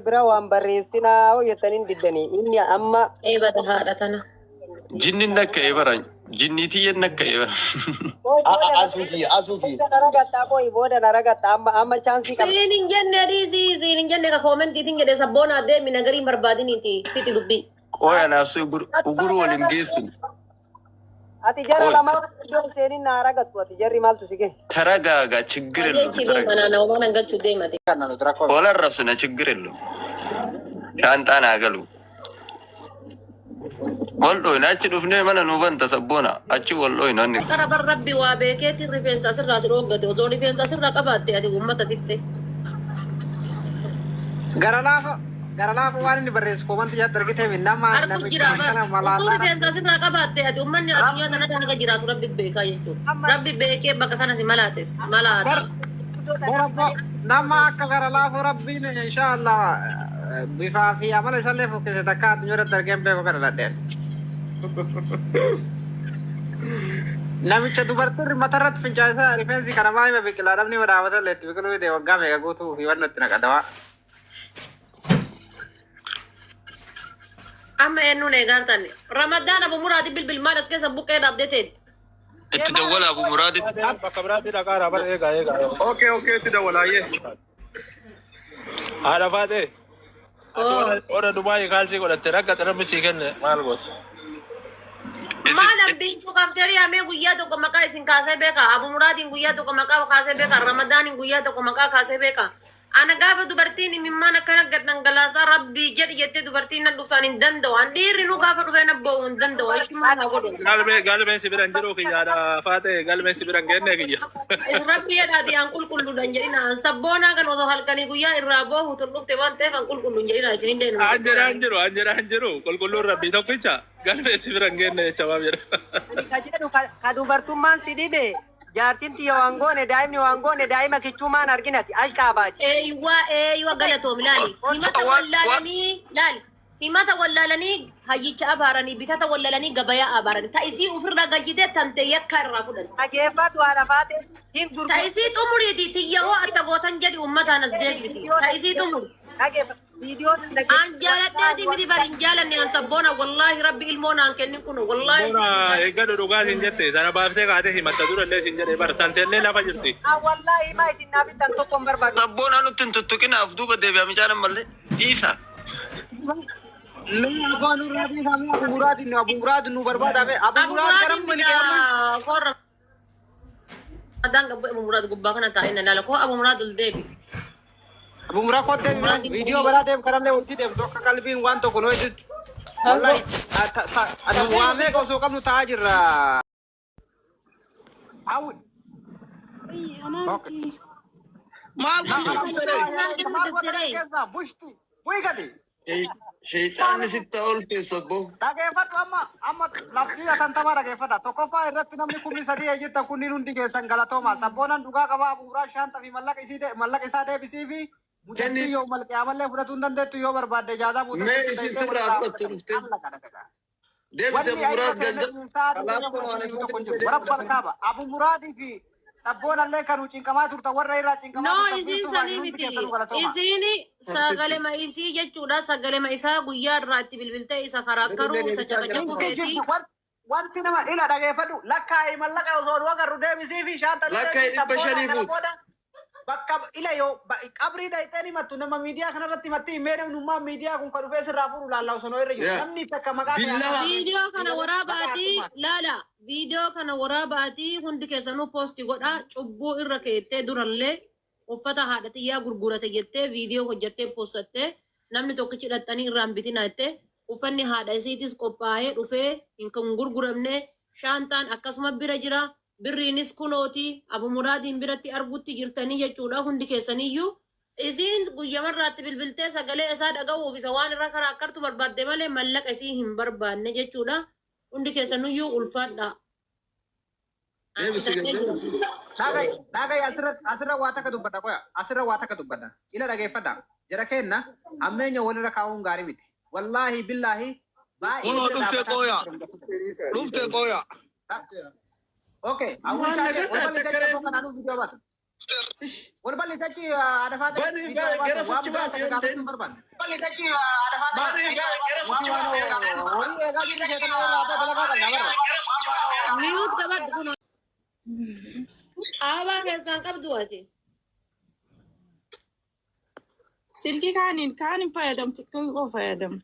biraa waan barreessinaa hojjetaniin diddanii inni amma. Eebata haadha tana. Jinni nakka bara jinniitiyya nakka bara. Asuu kiyya asuu kiyya. Booda na ragattaa qoyi booda na ragattaa amma amma chaansii qaba. Siin hin jenne dhiisii siin hin jenne ka koomentiitiin jedhe sabboona deemi nagarii hin barbaadiniiti fixi dubbii. Qoya anaaf si uguruu waliin geessin. Ati jara Qoy. lamaa iddoo seeniin na ragattu ati jarri maaltu si ga'e. Taragaagaa ችግር የለውም Jechi ተረጋጋ። deema naannawaa waan galchuu deemate. Wal arrabsina ችግር የለውም። Shaanxaan haa galu. Wal dhooyna achi dhufnee mana nuu banta sabboona achi wal dhooyna inni. Qara bar rabbi waa beekeetiin rifeensa asirraa si dhooggate osoo rifeensa asirraa qabaatte ati uummata fixxe. Gara laafa gara laafa waan inni barreessu koomanti jaatti argitee nama Harku namicha jira bar kana osoo malaasaa rifeensa asirraa qabaatte ati uummanni addunyaa tana hanga jiraatu rabbi beekaa jechuudha. Rabbi beekee bakka kana si malaates malaata. Nama akka gara laafu rabbiin insha Allah bifaa fi amala isallee fokkise takka addunyaa irratti argeen beeku kana ladheen. Namicha dubartiin matarratti fincaa'isa rifeensi kana maayima biqilaa dhabni madhaabata illee itti biqiluu ta'e waggaa meeqa guutuu fi wanni itti naqadawaa. Amma eenyuun eegaartan Ramadaan Abu Muraadi bilbil maal as keessa buqqee dhaabdee teeti. Itti dawwala Abu Muraaditti. Bakka biraatti dhaqaa bara eegaa eegaa. Okay itti dawwalaayyee. Haadha faatee. Warra Dubaayii kaalsii godhatte ragga xirabbi sii kenne maal goota? Maal ambiintuu kaafteeriyaa mee guyyaa tokko maqaa isin kaasee beeka. Abu Muraadiin guyyaa tokko maqaa kaasee beeka. Ramadaaniin guyyaa tokko maqaa kaasee beeka. Ana gaafa dubartiin imimmaan akkana gad dhangalaasaa rabbii jedhi jettee dubartiin na dhuftaan hin danda'u. An dhiirri nu gaafa dhufee na boo'u hin danda'u. Ishimaan haa godhu. Galmee galmeen si bira hin jiru kiyya haadha faatee galmeen si bira hin geenne kiyya. Rabbii jedhaati an qulqulluudhaan jedhina. An sabboonaa kan osoo halkanii guyyaa irraa boohu tun dhufte waan ta'eef an qulqullu hin jedhina isinillee nu. An jedhaa hin jiru an jedhaa hin jiru qulqulluun rabbii tokkicha galmeen si bira hin geenne jecha maaf jedha. Ka jedhu ka dubartummaan si dhibe jaartiin tiyya waan goone daa'imni waan goone daa'ima kichuumaan arginati ashqaabaati. Eeyywa eeyywa galatoom laali. Himata wallaalanii laali. Himata wallaalanii hayyicha abaaranii bitata wallaalanii gabayaa abaaranii. Ta isii ofirraa galchitee tante yakka irraa fudhate. Dhageeffatu haadha faate hin Ta gurguru. isii xumuriiti tiyya hoo atta gootan jedhi uummataan as deebiiti. Ta isii xumuri. Dhageeffatu. Viidiyoo An jaaladheeti miti bari hin jaalanne an sabboona wallaahi rabbi ilmoo naan kennin kun wallaahi. Sabboona eeggadhu dhugaa siin jette sana baaftee kaatee himatta durallee siin jedhe bar tanteellee lafa jirti. Wallaahi himaa isin naaf ittan tokko hin barbaadu. Sabboona nutti hin tuttuqinaaf duuba deebi'a mucaan ammallee dhiisa. Mee abbaan nurraa dhiisaa mee Abu Muraadin Abu Muraad nu barbaada mee Abu Abu Muraad gara Muraadin milkee amma. bita koo Ramadaan gabbu Abu Muraad gubbaa kana taa'ee na laala koo Abu Muraad ol deebi. Abu Muraad kottee viidiyoo biraa deem karamlee walitti deemtu akka qalbiin waan tokko nu hojjetu. Wallahi waa meeqa osoo qabnu taa'aa jirra. Hawwi. Maal Maal godhan keessaa bushti bu'i gadi. Sheexaanni sitti ol keessa obbo. Dhageeffadhu amma amma labsii asantamaa dhageeffadha. Tokkoffaa irratti namni 3000 jirtan kunniin hundi keessan galatooma. Sabboonan dhugaa qabaa Abu Muraad shaanta fi mallaqa isii mallaqa isaa deebisii fi mucattii yoo malqiyaamallee fudhatuu hin dandeettu yoo barbaadde ijaazaa buutee Mee isin sirraa fudhattu dhuftee. Deebise Abu Muraad ganza. Warra kaaba Abu Muraadii fi sabboonallee kan cinqamaa turtan warra irraa cinqamaa No, turtan isiin biiftuu baay'ee sanii hundi miti. keessanuu galatooma. Isiin sagalema isii jechuudha. Sagalema isaa guyyaa irraa itti bilbiltee isa karakkaruu isa caqacaquu Hin feeti. kijibdu wanti nama ila dhageeffadhu lakkaa'ii mallaqa osoo nu agarru deebisii fi shaanta Lakkaa'ii 500 kana guutu. booda bakka ila yoo qabrii dhayxeen himattu nama miidiyaa kanarratti himatti himee namnummaa miidiyaa kun kan dhufee sirraa fuudhu laallaa osoo irra jiru Yaa. namni takka maqaa Billaa. Viidiyoo kana waraabaatii laala. Viidiyoo kana waraabaatii hundi keessanuu poosti godhaa. Cubbuu irra keettee durallee uffata haadha xiyyaa gurgurate jettee viidiyoo hojjettee poostattee namni tokkichi hidhattanii irraan bitina jettee uffanni haadha isiitis qophaa'ee dhufee hin kan gurguramne shaantaan akkasuma bira jira. Birriinis kunooti Abu Muraadiin biratti argutti jirtanii jechuudha hundi keessaniyyuu. Isiin guyyamarraatti bilbiltee sagalee isaa dhaga'uuf isa waan irra karaa akkartu barbaadde malee mallaqa isii hin barbaanne jechuudha. Hundi keessanuyyuu ulfaadha. Deebisi deebisi. Dhaga'i dhaga'i asirra waa takka dubbadha qoya asirra waa takka dubbadha ila dhageeffadha jara kenna ammeenya walirra kaa'uun gaarii miti wallaahi billaahi baay'ee Kunoo bira dhuftee dhaabbataa qooya. Dhuftee qooya. Okay, hawwii Maal shaashee nagadda wal bal'isa takkaree. achi kanaanuu viidiyoo baatu. Wal bal'isa achi adafaa ta'e Bani viidiyoo gara baatu waan sochi biraa baasi takka yoo gaafachuu ta'in. hin barbaanne. Bal'isa achi adafaa ta'e Bani viidiyoo gara baatu sochi waan baasi yoo ta'in. horii eegaa jiru jeetanii irraa ta'e dalagaa qabna barra. Miyuut qabadhu kun. Aabaa keessaan qabdu ati. Silkii kaaniin fayyadamu tiktookii koo fayyadamu.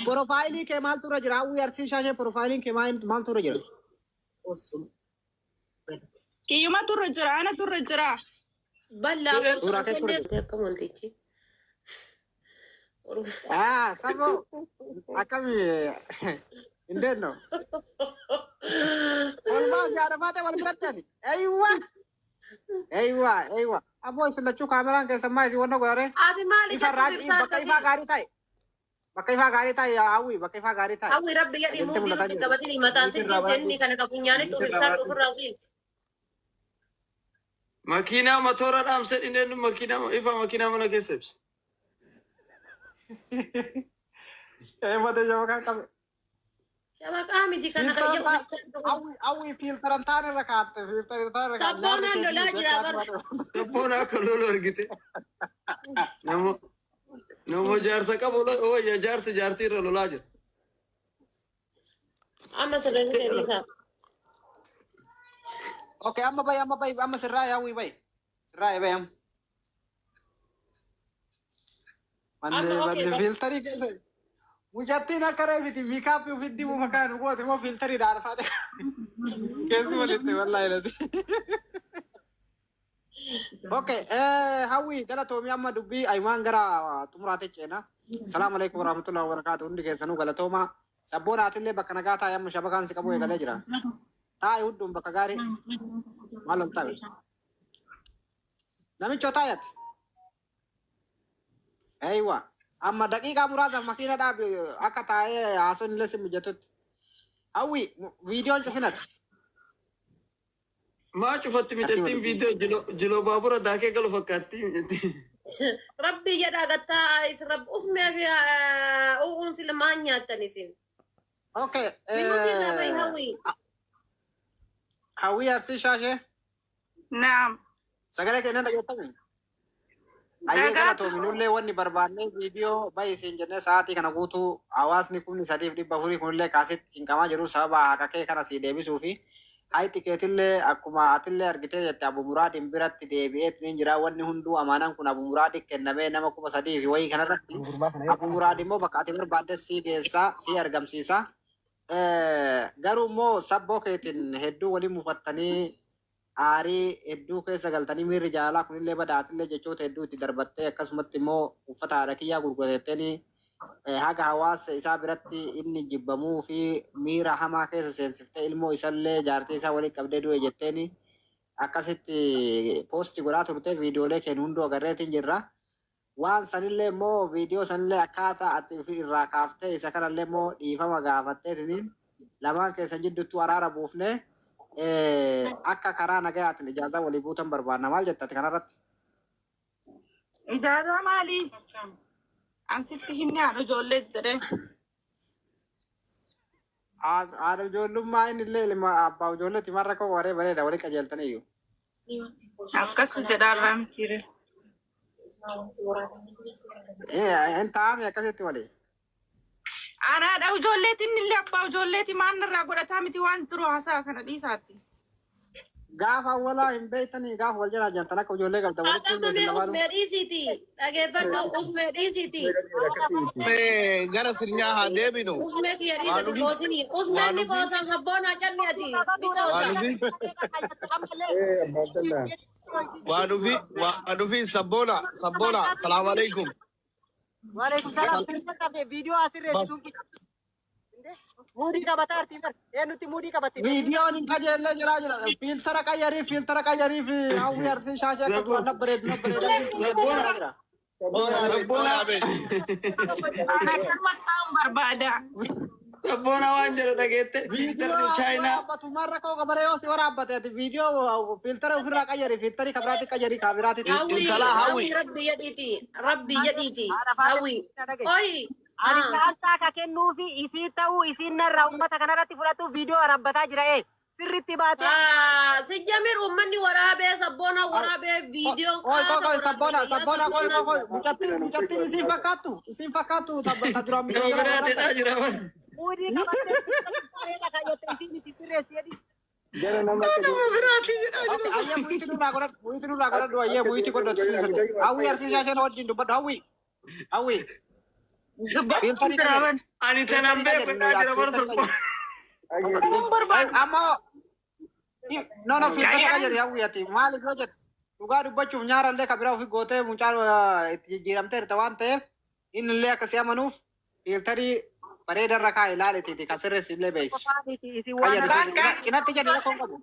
Profaayilii kee maaltu irra jira? Hawwii arsii shaashee profaayiliin kee maaltu irra jira? Kiyyuma turre jira ana turre jira. Bal'aa Suuraa kee turre jira. Akkam wantichi. Ah, sabo akkami እንዴት ነው? Olmaa jaadhamaa wal biratti ati. Eywa! Eywa! Eywa! Aboo isin lachuu kaameraan keessan maa isin wanna godhare? Ati maali Ifa jettu irraa ibsaa bakka ifaa akkasii? gaarii ta'e. Bakka ifaa gaarii ta'e hawwi bakka ifaa gaarii ta'e. Hawwi rabbi jedhi Qajeeltee muudii mul'ataa nutti jirti. qabatini mataan silkii seenni kana ka funyaanitti of ibsaa ofirraa siiti. Makiinaa matoora dhaamsee dhinneen makiinaa ifa makiinaa mana keessa ibsa. Ee mata shabakaa qabe. Shabaqaa miti kana Fiiltara kayya hawwi hawwi fiiltaran taane irra kaatte fiiltaran taane irra kaatte nyaanni Sabboonaan keetii lolaa jira jechaa bar. Sabboon akka lolu argite. Nama nama jaarsa qabu wayya jaarsi jaartii irra lolaa jira. Amma sirreessitee dhiisaa. Okay, amma bayi amma bayi amma sirraa hawwi bayi. Sirraa bayi amma. Manni Amma okay manni bar. fiiltarii keessa. Mucattiin akka reefiti miikaappii ofitti dibu fakkaatu goote immoo fiiltarii dhaadfaate. Keessi walitti wallaahi lasi. Okay, hawwi galatoomii amma dubbii ayimaan gara xumuraatti ceena. Salaamu alaikum warahmatullahi wabarakatuh. Hundi keessanuu galatooma. Sabboon haatillee bakka nagaa taa'e amma shabakaan si qabu eegalee jira. Taa'e hunduun bakka gaarii maal ol taa'e. Namichoo taa'eeti. Eeywa. Amma daqiiqaa muraasaaf makiina dhaabi akka taa'ee haasawni illee si mijatutti. Hawwi viidiyoon cufinati. Maa cufatti Asii mijattiin walitti. viidiyoo jiloo baabura daakee galu fakkaatti mijattiin. Rabbi jedhaa gattaa is rabbi usmee fi u'uun sila maan nyaattan isin. Okay. Miyuutii irraa bahi hawwi. Hawwi arsii shaashee. Naam. Sagalee kennan dhageettami. Ayyee Dhagaa galatoomi nullee wanni barbaannee viidiyoo bahi isin jennee sa'aatii kana guutuu hawaasni 3400 kunillee kaasitti cinqamaa jiru sababa haqa kee kana sii deebisuu fi hayi tikeetillee akkuma atillee argitee jette Abu Muraadin biratti deebi'eetiin jira wanni hunduu amaanaan kun Abu Muraadin kennamee nama 3000 fi wayii kanarratti Abu Muraad immoo bakka ati barbaadde sii geessaa sii argamsiisa. Garuu immoo sabboo keetiin hedduu waliin mufattanii aarii hedduu keessa galtanii miirri jaalalaa kunillee badaatillee jechoota hedduu itti darbattee akkasumatti immoo uffata haadha kiyyaa gurguratettanii haga hawaasa isaa biratti inni jibbamuu fi miira hamaa keessa seensiftee ilmoo isallee jaartii isaa waliin qabdee du'e jetteeni akkasitti poosti godhaa turte viidiyoolee keenya hunduu agarreetiin jirra. Waan sanillee immoo viidiyoo sanillee akkaataa ati irraa kaaftee isa kanallee immoo dhiifama gaafatteetiniin lamaan keessan jidduutti araara buufnee akka karaa nagayaatiin ijaazaa walii buutan barbaanna maal jetta ati kanarratti? Ijaazaa maalii? Ansitti himni haadha ijoollee jedhee. Haadha ijoollummaa inni illee ilma abbaa ijoolleeti marra koo waree bareeda walii qajeeltaniyyuu. Akkasu jedhaarraa mitiire. Hin taa'ame akkasitti walii. Ana haadha ijoolleeti inni illee abbaa ijoolleeti maan irraa godhataa miti waan jiru haasaa kana dhiisaati. Gaafa awwalaa hin beektanii gaafa wal jalaa jirtan akka ijoollee qabda walitti Amma hin mee lamaanuu. usmee dhiisiiti. Dhageeffadhu usmee dhiisiiti. Mee gara sirnyaa haa deebinu. Usmee kiyya dhiisati qoosinii. Usmeen ni qoosan sabboonaa calli ati. Ni qoosa. Abbaa Abdallaa. Waa dhufi sabboona sabboona salaamu alaikum. Waalaikum salaam. Viidiyoo asirra Bas. Muudii qabataa artii bar. Eenyutti muudii qabatte? Viidiyoon hin qajeellee jiraa jira. Fiiltara qayyarii fiiltara qayyarii fi hawwii arsii shaashee akka duraan nabbareedu nabbareedu Sabboona. jira. Sabboona. Sabboona. Ana akkanumatti taa'uun barbaada. Sabboona waan jedhu dhageette filtarri Chaayinaa. Waraabbatummaan rakkoo qabaree yoo si waraabbate ati viidiyoo filtara ofirraa qayyari filtarii kabiraatti qayyari kaabiraatti. Hawwi, hawwi, rabbi jedhiiti, rabbi jedhiiti, hawwi. Oyi, Ani shaantaa ka kennuufi isii ta'uu isiin narraa uummata kanarratti fudhatu viidiyoo waraabbataa jira ee sirriitti baatee. Sijjamir uummanni waraabee sabboona waraabee viidiyoon Qoy qoy qoy sabboona sabboona qoy qoy qoy mucattiin mucattiin isiin fakkaattu isiin fakkaattu ta duraan Nama biraatidha jira bara. Muudii qabattee kayyette isiin itti sirreessi jedhi. Jara nama akka Nama biraati jedhaa jira. Ayyee muyitti nurraa godhadhu muyitti nurraa godhadhu ayyee muyitti godhadhu siisate. Hawwi arsiisaa isheen wajjin dubbadhu hawwi hawwi. Filtarii qayyari. Ani tanan beeku jedhaa jira bara sabboona. Amma no no filtara qayyari hawwi ati maaliif yoo jette dhugaa dubbachuuf nyaarallee kan biraa ofii gootee mucaan itti jijjiiramteerta waan ta'eef inni illee akka si amanuuf filtarii bareedarra kaa'e ilaalitiiti kan sirreessi illee beeysi. Qayyari cinatti jedhi rakkoon qabu.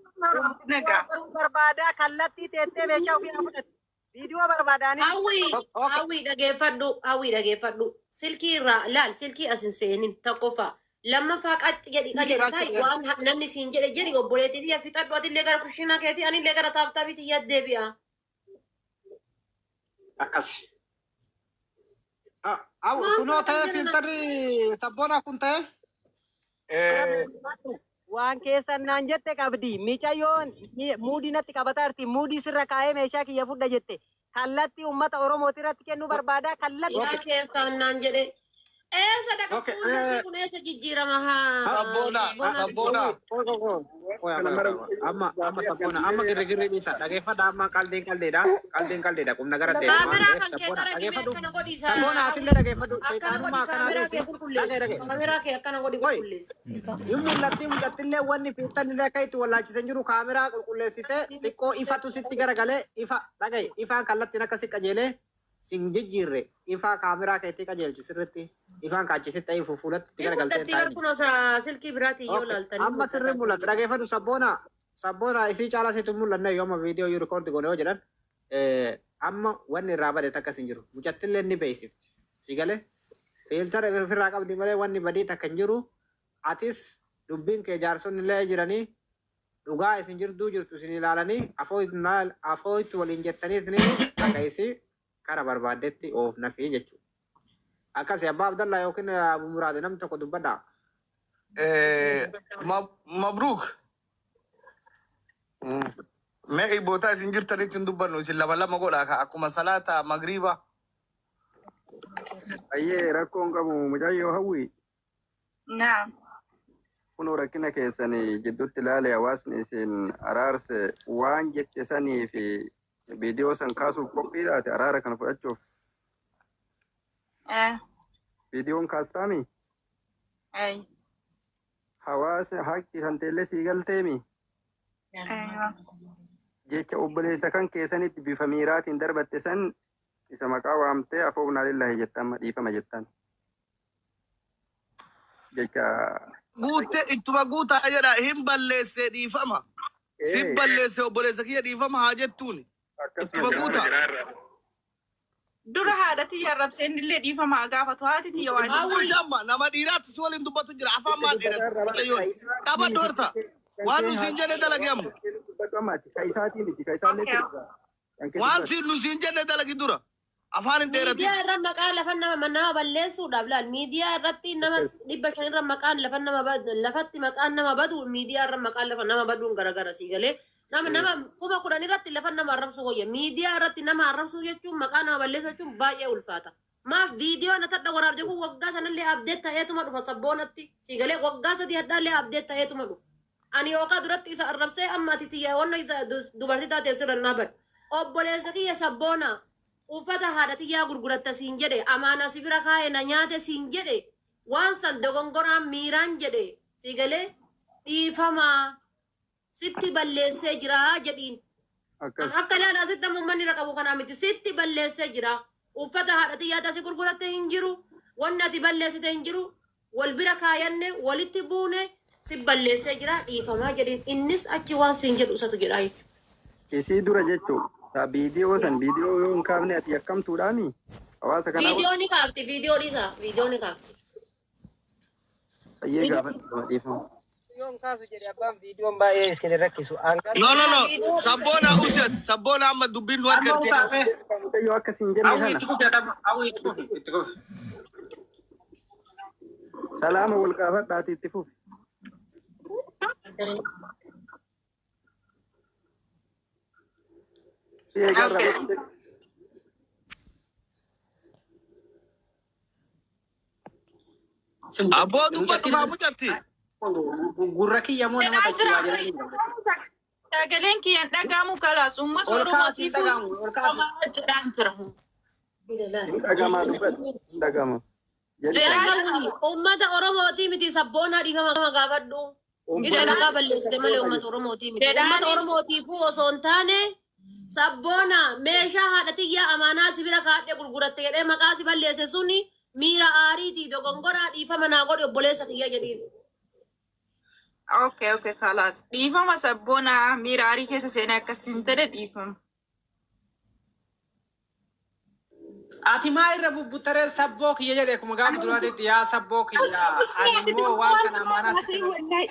Barbaadaa kallattii teessee meeshaa ofii haa fudhatu. Viidiyoo barbaadaanii. Hawwi, hawwi dhageeffadhu, hawwi dhageeffadhu. Silkii irraa laal, silkii as hin seenin tokkoffaa. Lammaffaa qaxxi jedhi qajeeltaa waan namni siin jedhe jedhi obboleettii tiyya fixadhu atillee gara kushiinaa keetii anillee gara taaptaabii tiyya deebi'a. Akkas. Kunoo ta'e filtarri sabboona kun ta'e. Waan keessan naan jette qabdi. Micayyoon muudii natti qabataa jirti. Muudii sirra kaa'ee meeshaa kiyya fudha jette. Kallattii uummata Oromooti irratti kennuu barbaada. Kallattii. Yaa keessaan naan jedhe. Eessa dhaqa fuulli isii kun eessa jijjiirama haa? Sabboona sabboona. Amma amma sabboona amma girri girri dhiisa dhageeffadha amma qaldiin qaldiidha qaldiin qaldiidha qubna gara deema waan Kaameraa ta'eef kan kee sabboona qara gimee dhageeffadhu akkana godhi isa. sabboona atillee dhageeffadhu Akkana godhi shayxaanummaa akkanaa kaameraa kee dhiisi dhagee qulqulleessi. dhagee Kaameraa kee akkana godhi qulqulleessi. Hin mul'atti mucattillee wanni fiixanillee akka itti wallaalchisan jiru kaameraa qulqulleessite xiqqoo ifatu sitti garagalee ifa dhagaye ifaan kallattiin akka si qajeelee sin jijjiirre ifaa kaameraa keetti qajeelchi sirritti ifaan kaachisitti ta'ee fuulatti itti Ni garagaltee mul'atti bar taa'in. kun osa silkii biraatiin yoo laaltan ni Amma sirri mul'ata. mul'atu dhageeffadhu sabboona sabboona isii caalaa sitti hin mul'anne yoo amma viidiyoo yoo rikoordi goone yoo jedhan amma wanni irraa bade takkas hin jiru mucattillee ni beeksifti si galee fiiltara ofirraa qabdi malee wanni badii takka hin jiru atis dubbiin kee jaarsonni illee jiranii dhugaa isin jirtuu jirtu isin ilaalanii afooitti waliin jettanii isin akka isii kara barbaaddetti oofna fi jechuudha. Akkasi abbaa Abdallaa yookiin Abu Muraad namni tokko dubbadhaa. Mabruuk. Mee bootaa isin jirtanitti hin dubbannu isin lama lama godhaa ka akkuma salaata magriiba. Ayyee rakkoon qabu mucayyoo hawwi Naam. kunoo rakkina keessan jidduutti ilaale hawaasni isin araarse waan jette sanii fi viidiyoo san kaasuuf qophiidhaate araara kana fudhachuuf viidiyoon kaastaami Ay. hawaasa haqi santeellee sii galteemi Aywa. jecha obboleessa kan keessanitti bifa miiraatiin darbatte san isa maqaa waamtee afoofnaa lillahi jettan amma dhiifama jettan jecha Guuttee ittuma guutaa jedha hin balleessee dhiifama. Si balleessee obboleessa kiyya dhiifama haa jettuuni. Akkasuma Ittuma guutaa. Dura haadha tiyya arrabsee inni illee dhiifama haa gaafatu. Haati tiyya waa isin Hawwi amma nama dhiiraatu si waliin dubbatu jira afaan maal dheeratu mucayyoon. Tapha doorta. Waan nu siin jenne dalagi amma. dubbatu ammaati ka isaatii miti ka isaallee Okay. Waan siin nu siin jenne dalagi dura. Afaan hin dheeratin. Miidiyaa irra maqaa lafa nama nama balleessuudhaaf laal miidiyaa irratti nama 500 irra maqaan lafa nama lafatti maqaan nama badu miidiyaa irra maqaan lafa nama baduun garagara sii galee nama nama 10,000 irratti lafa nama arrabsu wayya miidiyaa irratti nama arrabsuu jechuun maqaa nama balleessuu jechuun baay'ee ulfaata. Maaf viidiyoo na tadha waraabde kun waggaa sanallee abdeet ta'eetuma dhufa sabboonatti sii galee waggaa 3 hadhaallee abdeet ta'eetuma dhufa. Ani yookaan duratti isa arrabsee amma ati tiyya wanna dubartii taate sirra naa badu. Obboleessa kiyya sabboona uffata haadha tiyyaa gurguratta siin jedhe amaana si bira kaa'e na nyaate siin jedhe waan san dogongoraan miiraan jedhe sii galee dhiifamaa sitti balleessee jira jedhiin. Akkas Akka ilaala asitti amma uummanni irra qabu kanaa miti sitti balleessee jira. Uffata haadha tiyyaa taasi gurguratte hin jiru. Wanni ati balleessite hin jiru. Wal bira kaayanne walitti buune si balleessee jira dhiifamaa jedhiin. Innis achi waan siin jedhu isatu jedhaa jechuudha. Isii dura jechuun ta viidiyoo san viidiyoo yoo hin kaafne ati akkamtuudhaami hawaasa kana Viidiyoo ni kaafti viidiyoo dhiisa viidiyoo ni kaafti. Ayyee gaafadhu dhiifama. Yoon kaasu jedhe abbaan viidiyoon baay'ee isin rakkisu. No, no, no. Sabboona uset. Sabboona amma dubbiin nu argarte. Mucayyoo akkasiin jenne Hawwi kana. itti kufi adama. Hawwi itti kufi itti kufi. Salaama wal gaafadhaati itti fufi. Okay. Abboo dubbadhu kaa mucatti. Gurra kiyya moo nama Jedhaa tachi jira. waa jedhanii. Sagaleen kiyyaan dhaga'amu kalaas uummata Ol kaasi hin Oromootiif dhaga'amu ol kaasi. jedhaan jira. Hin dhaga'amaa dubbadhu. Hin dhaga'ama. Hawwi uummata Oromootii miti sabboonaa dhiifama gaafadhu. Isa maqaa balleessite malee uummata Oromootii miti. Uummata Oromootiifuu osoo hin taane sabboona meeshaa haadha tiyyaa amaanaa si bira kaadhee gurguratte jedhee maqaa si balleesse suni miira aariitii dogongoraa dhiifama naa godhi obboleessa kiyya jedhiin. Okay, okay, kalaas. Dhiifama sabboonaa miira aarii keessa seenee akkas hin jedhe dhiifama. Ati maa irra bubbuttaree sabboo kiyya jedhe akkuma gaafa duraatitti yaa sabboo kiyya ani immoo waan kana amaanaa sitti kenna.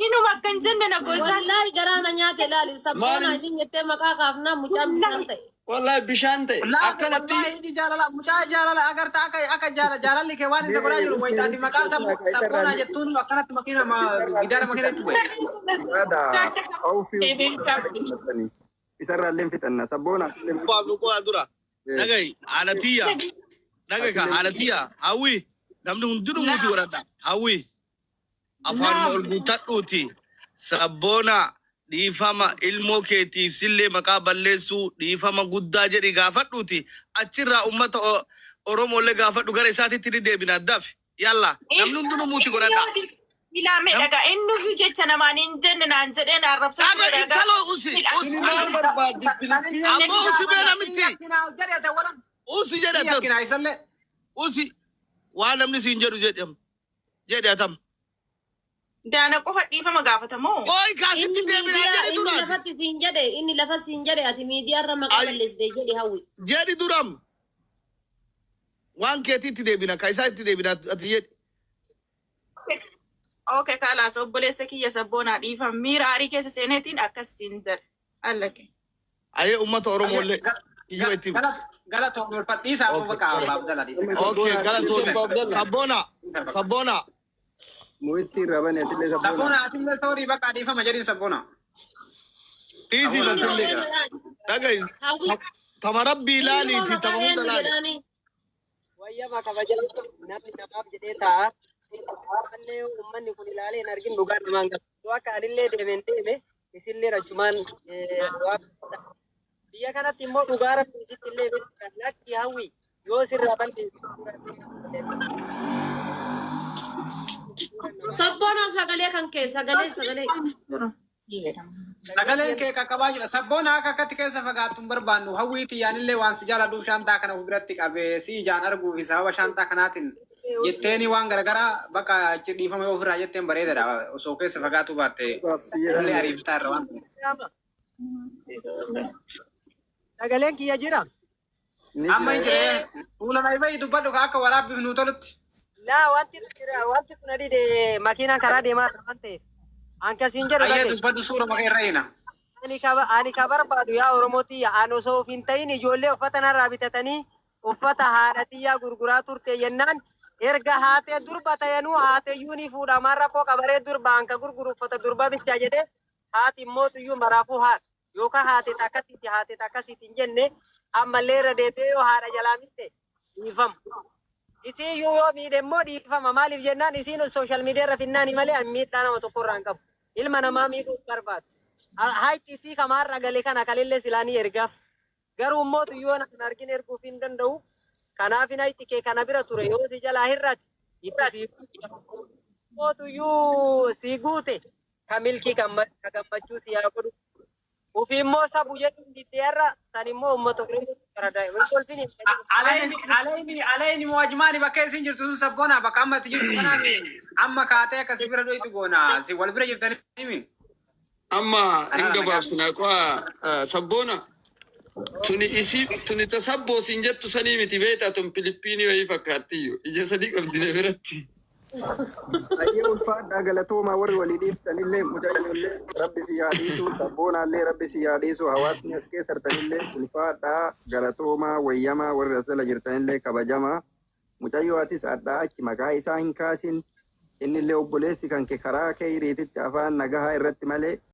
Inuma akkan jenne na gosa. Wallaahi garaa na nyaate ilaali sabboonaa isin jettee maqaa kaafnaa mucaan bishaan ta'e. Wallahi bishaan ta'e akkanatti. Wallahi iji jaalala mucaa jaalala agarta akka akka jaalalli kee waan isa godhaa jiru wayitaati maqaa sabboonaa jettuun akkanatti makiina gidaara makiina itti bu'e. Yaada ofii isarraa illee fixanna sabboona. Baablu qo'a dura. Dhagahi haalatiyya. Dhagahi ka haalatiyya. Hawwi namni hundinuu muti godhadha. Hawwi afaan ol guuttadhuuti. Sabboona dhiifama ilmoo keetiif sillee maqaa balleessuu dhiifama guddaa jedhi gaafadhuuti. Achirraa uummata Oromoolee gaafadhu gara isaatitti ni deebina daf. Yalla namni hundinuu muti godhadha. Ilaamee dhagaa inni jecha namaan hin jenne naan jedheen arrabsaa Dhaga intaloo usi usi. Maal barbaaddi Filipiin? Ammoo usi bee namitti. Usi jedhe atam. Usi waan namni siin jedhu jedham. Jedhe atam. Daana qofa dhiifama gaafatamoo? Oi kaasitti deebinaa jedhi Inni duraati. lafatti siin jedhe inni lafa siin jedhe ati miidiyaarra maqaa balleessite jedhe hawwi. Jedhi duram. Waan keetiitti deebina ka isaa itti deebina ati jedhi. Okay, kalaas obboleessa kiyya sabboonaa dhiifama miira aarii keessa seeneetiin akkas siin jedhe. Allake. Ayee uummata Oromoolee. Iyyuu itti. Galatoon ulfadhiisaa afuu bakka Abbaaf Abdalla dhiisa. Okay galatoon. Sabboona. Sabboona. Mu'itti irraa bane atillee sabboona. Sabboona atillee soorii bakka dhiifama jedhiin sabboona. Dhiisii batillee. Dhagahi. Tama rabbii ilaaliiti tama hunda ilaali. Wayyama kabajaa namni namaaf jedhee taa'a. Ammallee uummanni kun ilaalee hin argin dhugaa namaan galu. Yoo akka anillee deemeen deeme isillee rachumaan waan biyya kanatti immoo dhugaa rabbi isitti illee beekan lakki hawwi yoo sirraa balleessu. Sabboonaa sagalee kan kee sagalee sagalee. Sagaleen kee qaqqabaa jira. Sabboona akka akkatti keessa fagaattu hin barbaannu. Hawwiitii yaanillee waan si jaaladhuuf shaantaa kana of biratti qabee si ijaan arguu fi sababa shaantaa kanaatiin jetteeni waan garagaraa bakka achi dhiifama yoo ofirraa jetteen bareedaadha. Osoo keessa fagaatu baatte illee ariiftaa irra waan ta'eef. Sagaleen kiyya jira. Amma hin jiree fuula naayibaa dubbadhu akka waraabbiif nuu tolutti. Laa wanti jira wanti kun adii makiinaan karaa deemaa jira waan ta'eef. Ankasiin jedhu Ayyee dhagaye. dubbadhu suura maka irra hina. Ani ka barbaadu yaa Oromoo tiyya ani osoo of hin ta'in ijoollee uffata narraa bitatanii uffata haadha tiyyaa gurguraa turte jennaan erga haatee durba ta'anuu haateeyyuu ni fuudhamaan rakkoo qabaree durba anka gurguru uffata durba bichaa jedhee haati immoo tuyyuu maraafuu haadha yookaan haate akkasiiti haate akkasiiti hin jenne ammallee irra deebi'ee yoo haadha jalaa mite dhiifama. Isii iyyuu yoo miidhe immoo dhiifama maaliif jennaan isiin social media irra finnaani malee ani miidhaa nama tokko irraa hin qabu. Ilma namaa miidhuuf barbaadu. Hayti isii kamaarra gale kana kalillee silaanii ergaaf. Garuu immoo tuyyoo kan argin erguuf hin danda'u. Kanaaf hayti kee kana bira ture yoo si jalaa hir'ate itti immoo tuyyuu si guute ka milkii ka gammachuu si haa godhu. Ufi immoo sabu jedhu diddeerra san immoo uummata Oromoo farada. Kolfini. Aleyni aleyni mo'ajmaani bakka isin jirtu sun sabboona bakka amma itti jirtu kanaan amma kaatee akkasii bira dho'itu goona si wal bira jirtanii himi. Amma hin gabaabsina qo'a sabboona. Tuni isii tuni tasabboo siin jettu sanii miti beektaa tun Filipiinii wayii fakkaattiyyuu ija sadii qabdi na biratti. Ayyee, ulfaadhaa, galatoomaa. Warri walii dhiiftanillee, mucayyollee rabbi si haa dhiisu, sabboonaallee rabbi si haa dhiisu, hawaasni as keessa jirtanillee ulfaadhaa, galatoomaa, wayyamaa, warri as jala jirtanillee kabajamaa. Mucayyoo, atis addaa achi maqaa isaa hin kaasin. Innillee obboleessi kan kee karaa keeyriititti afaan nagahaa irratti malee.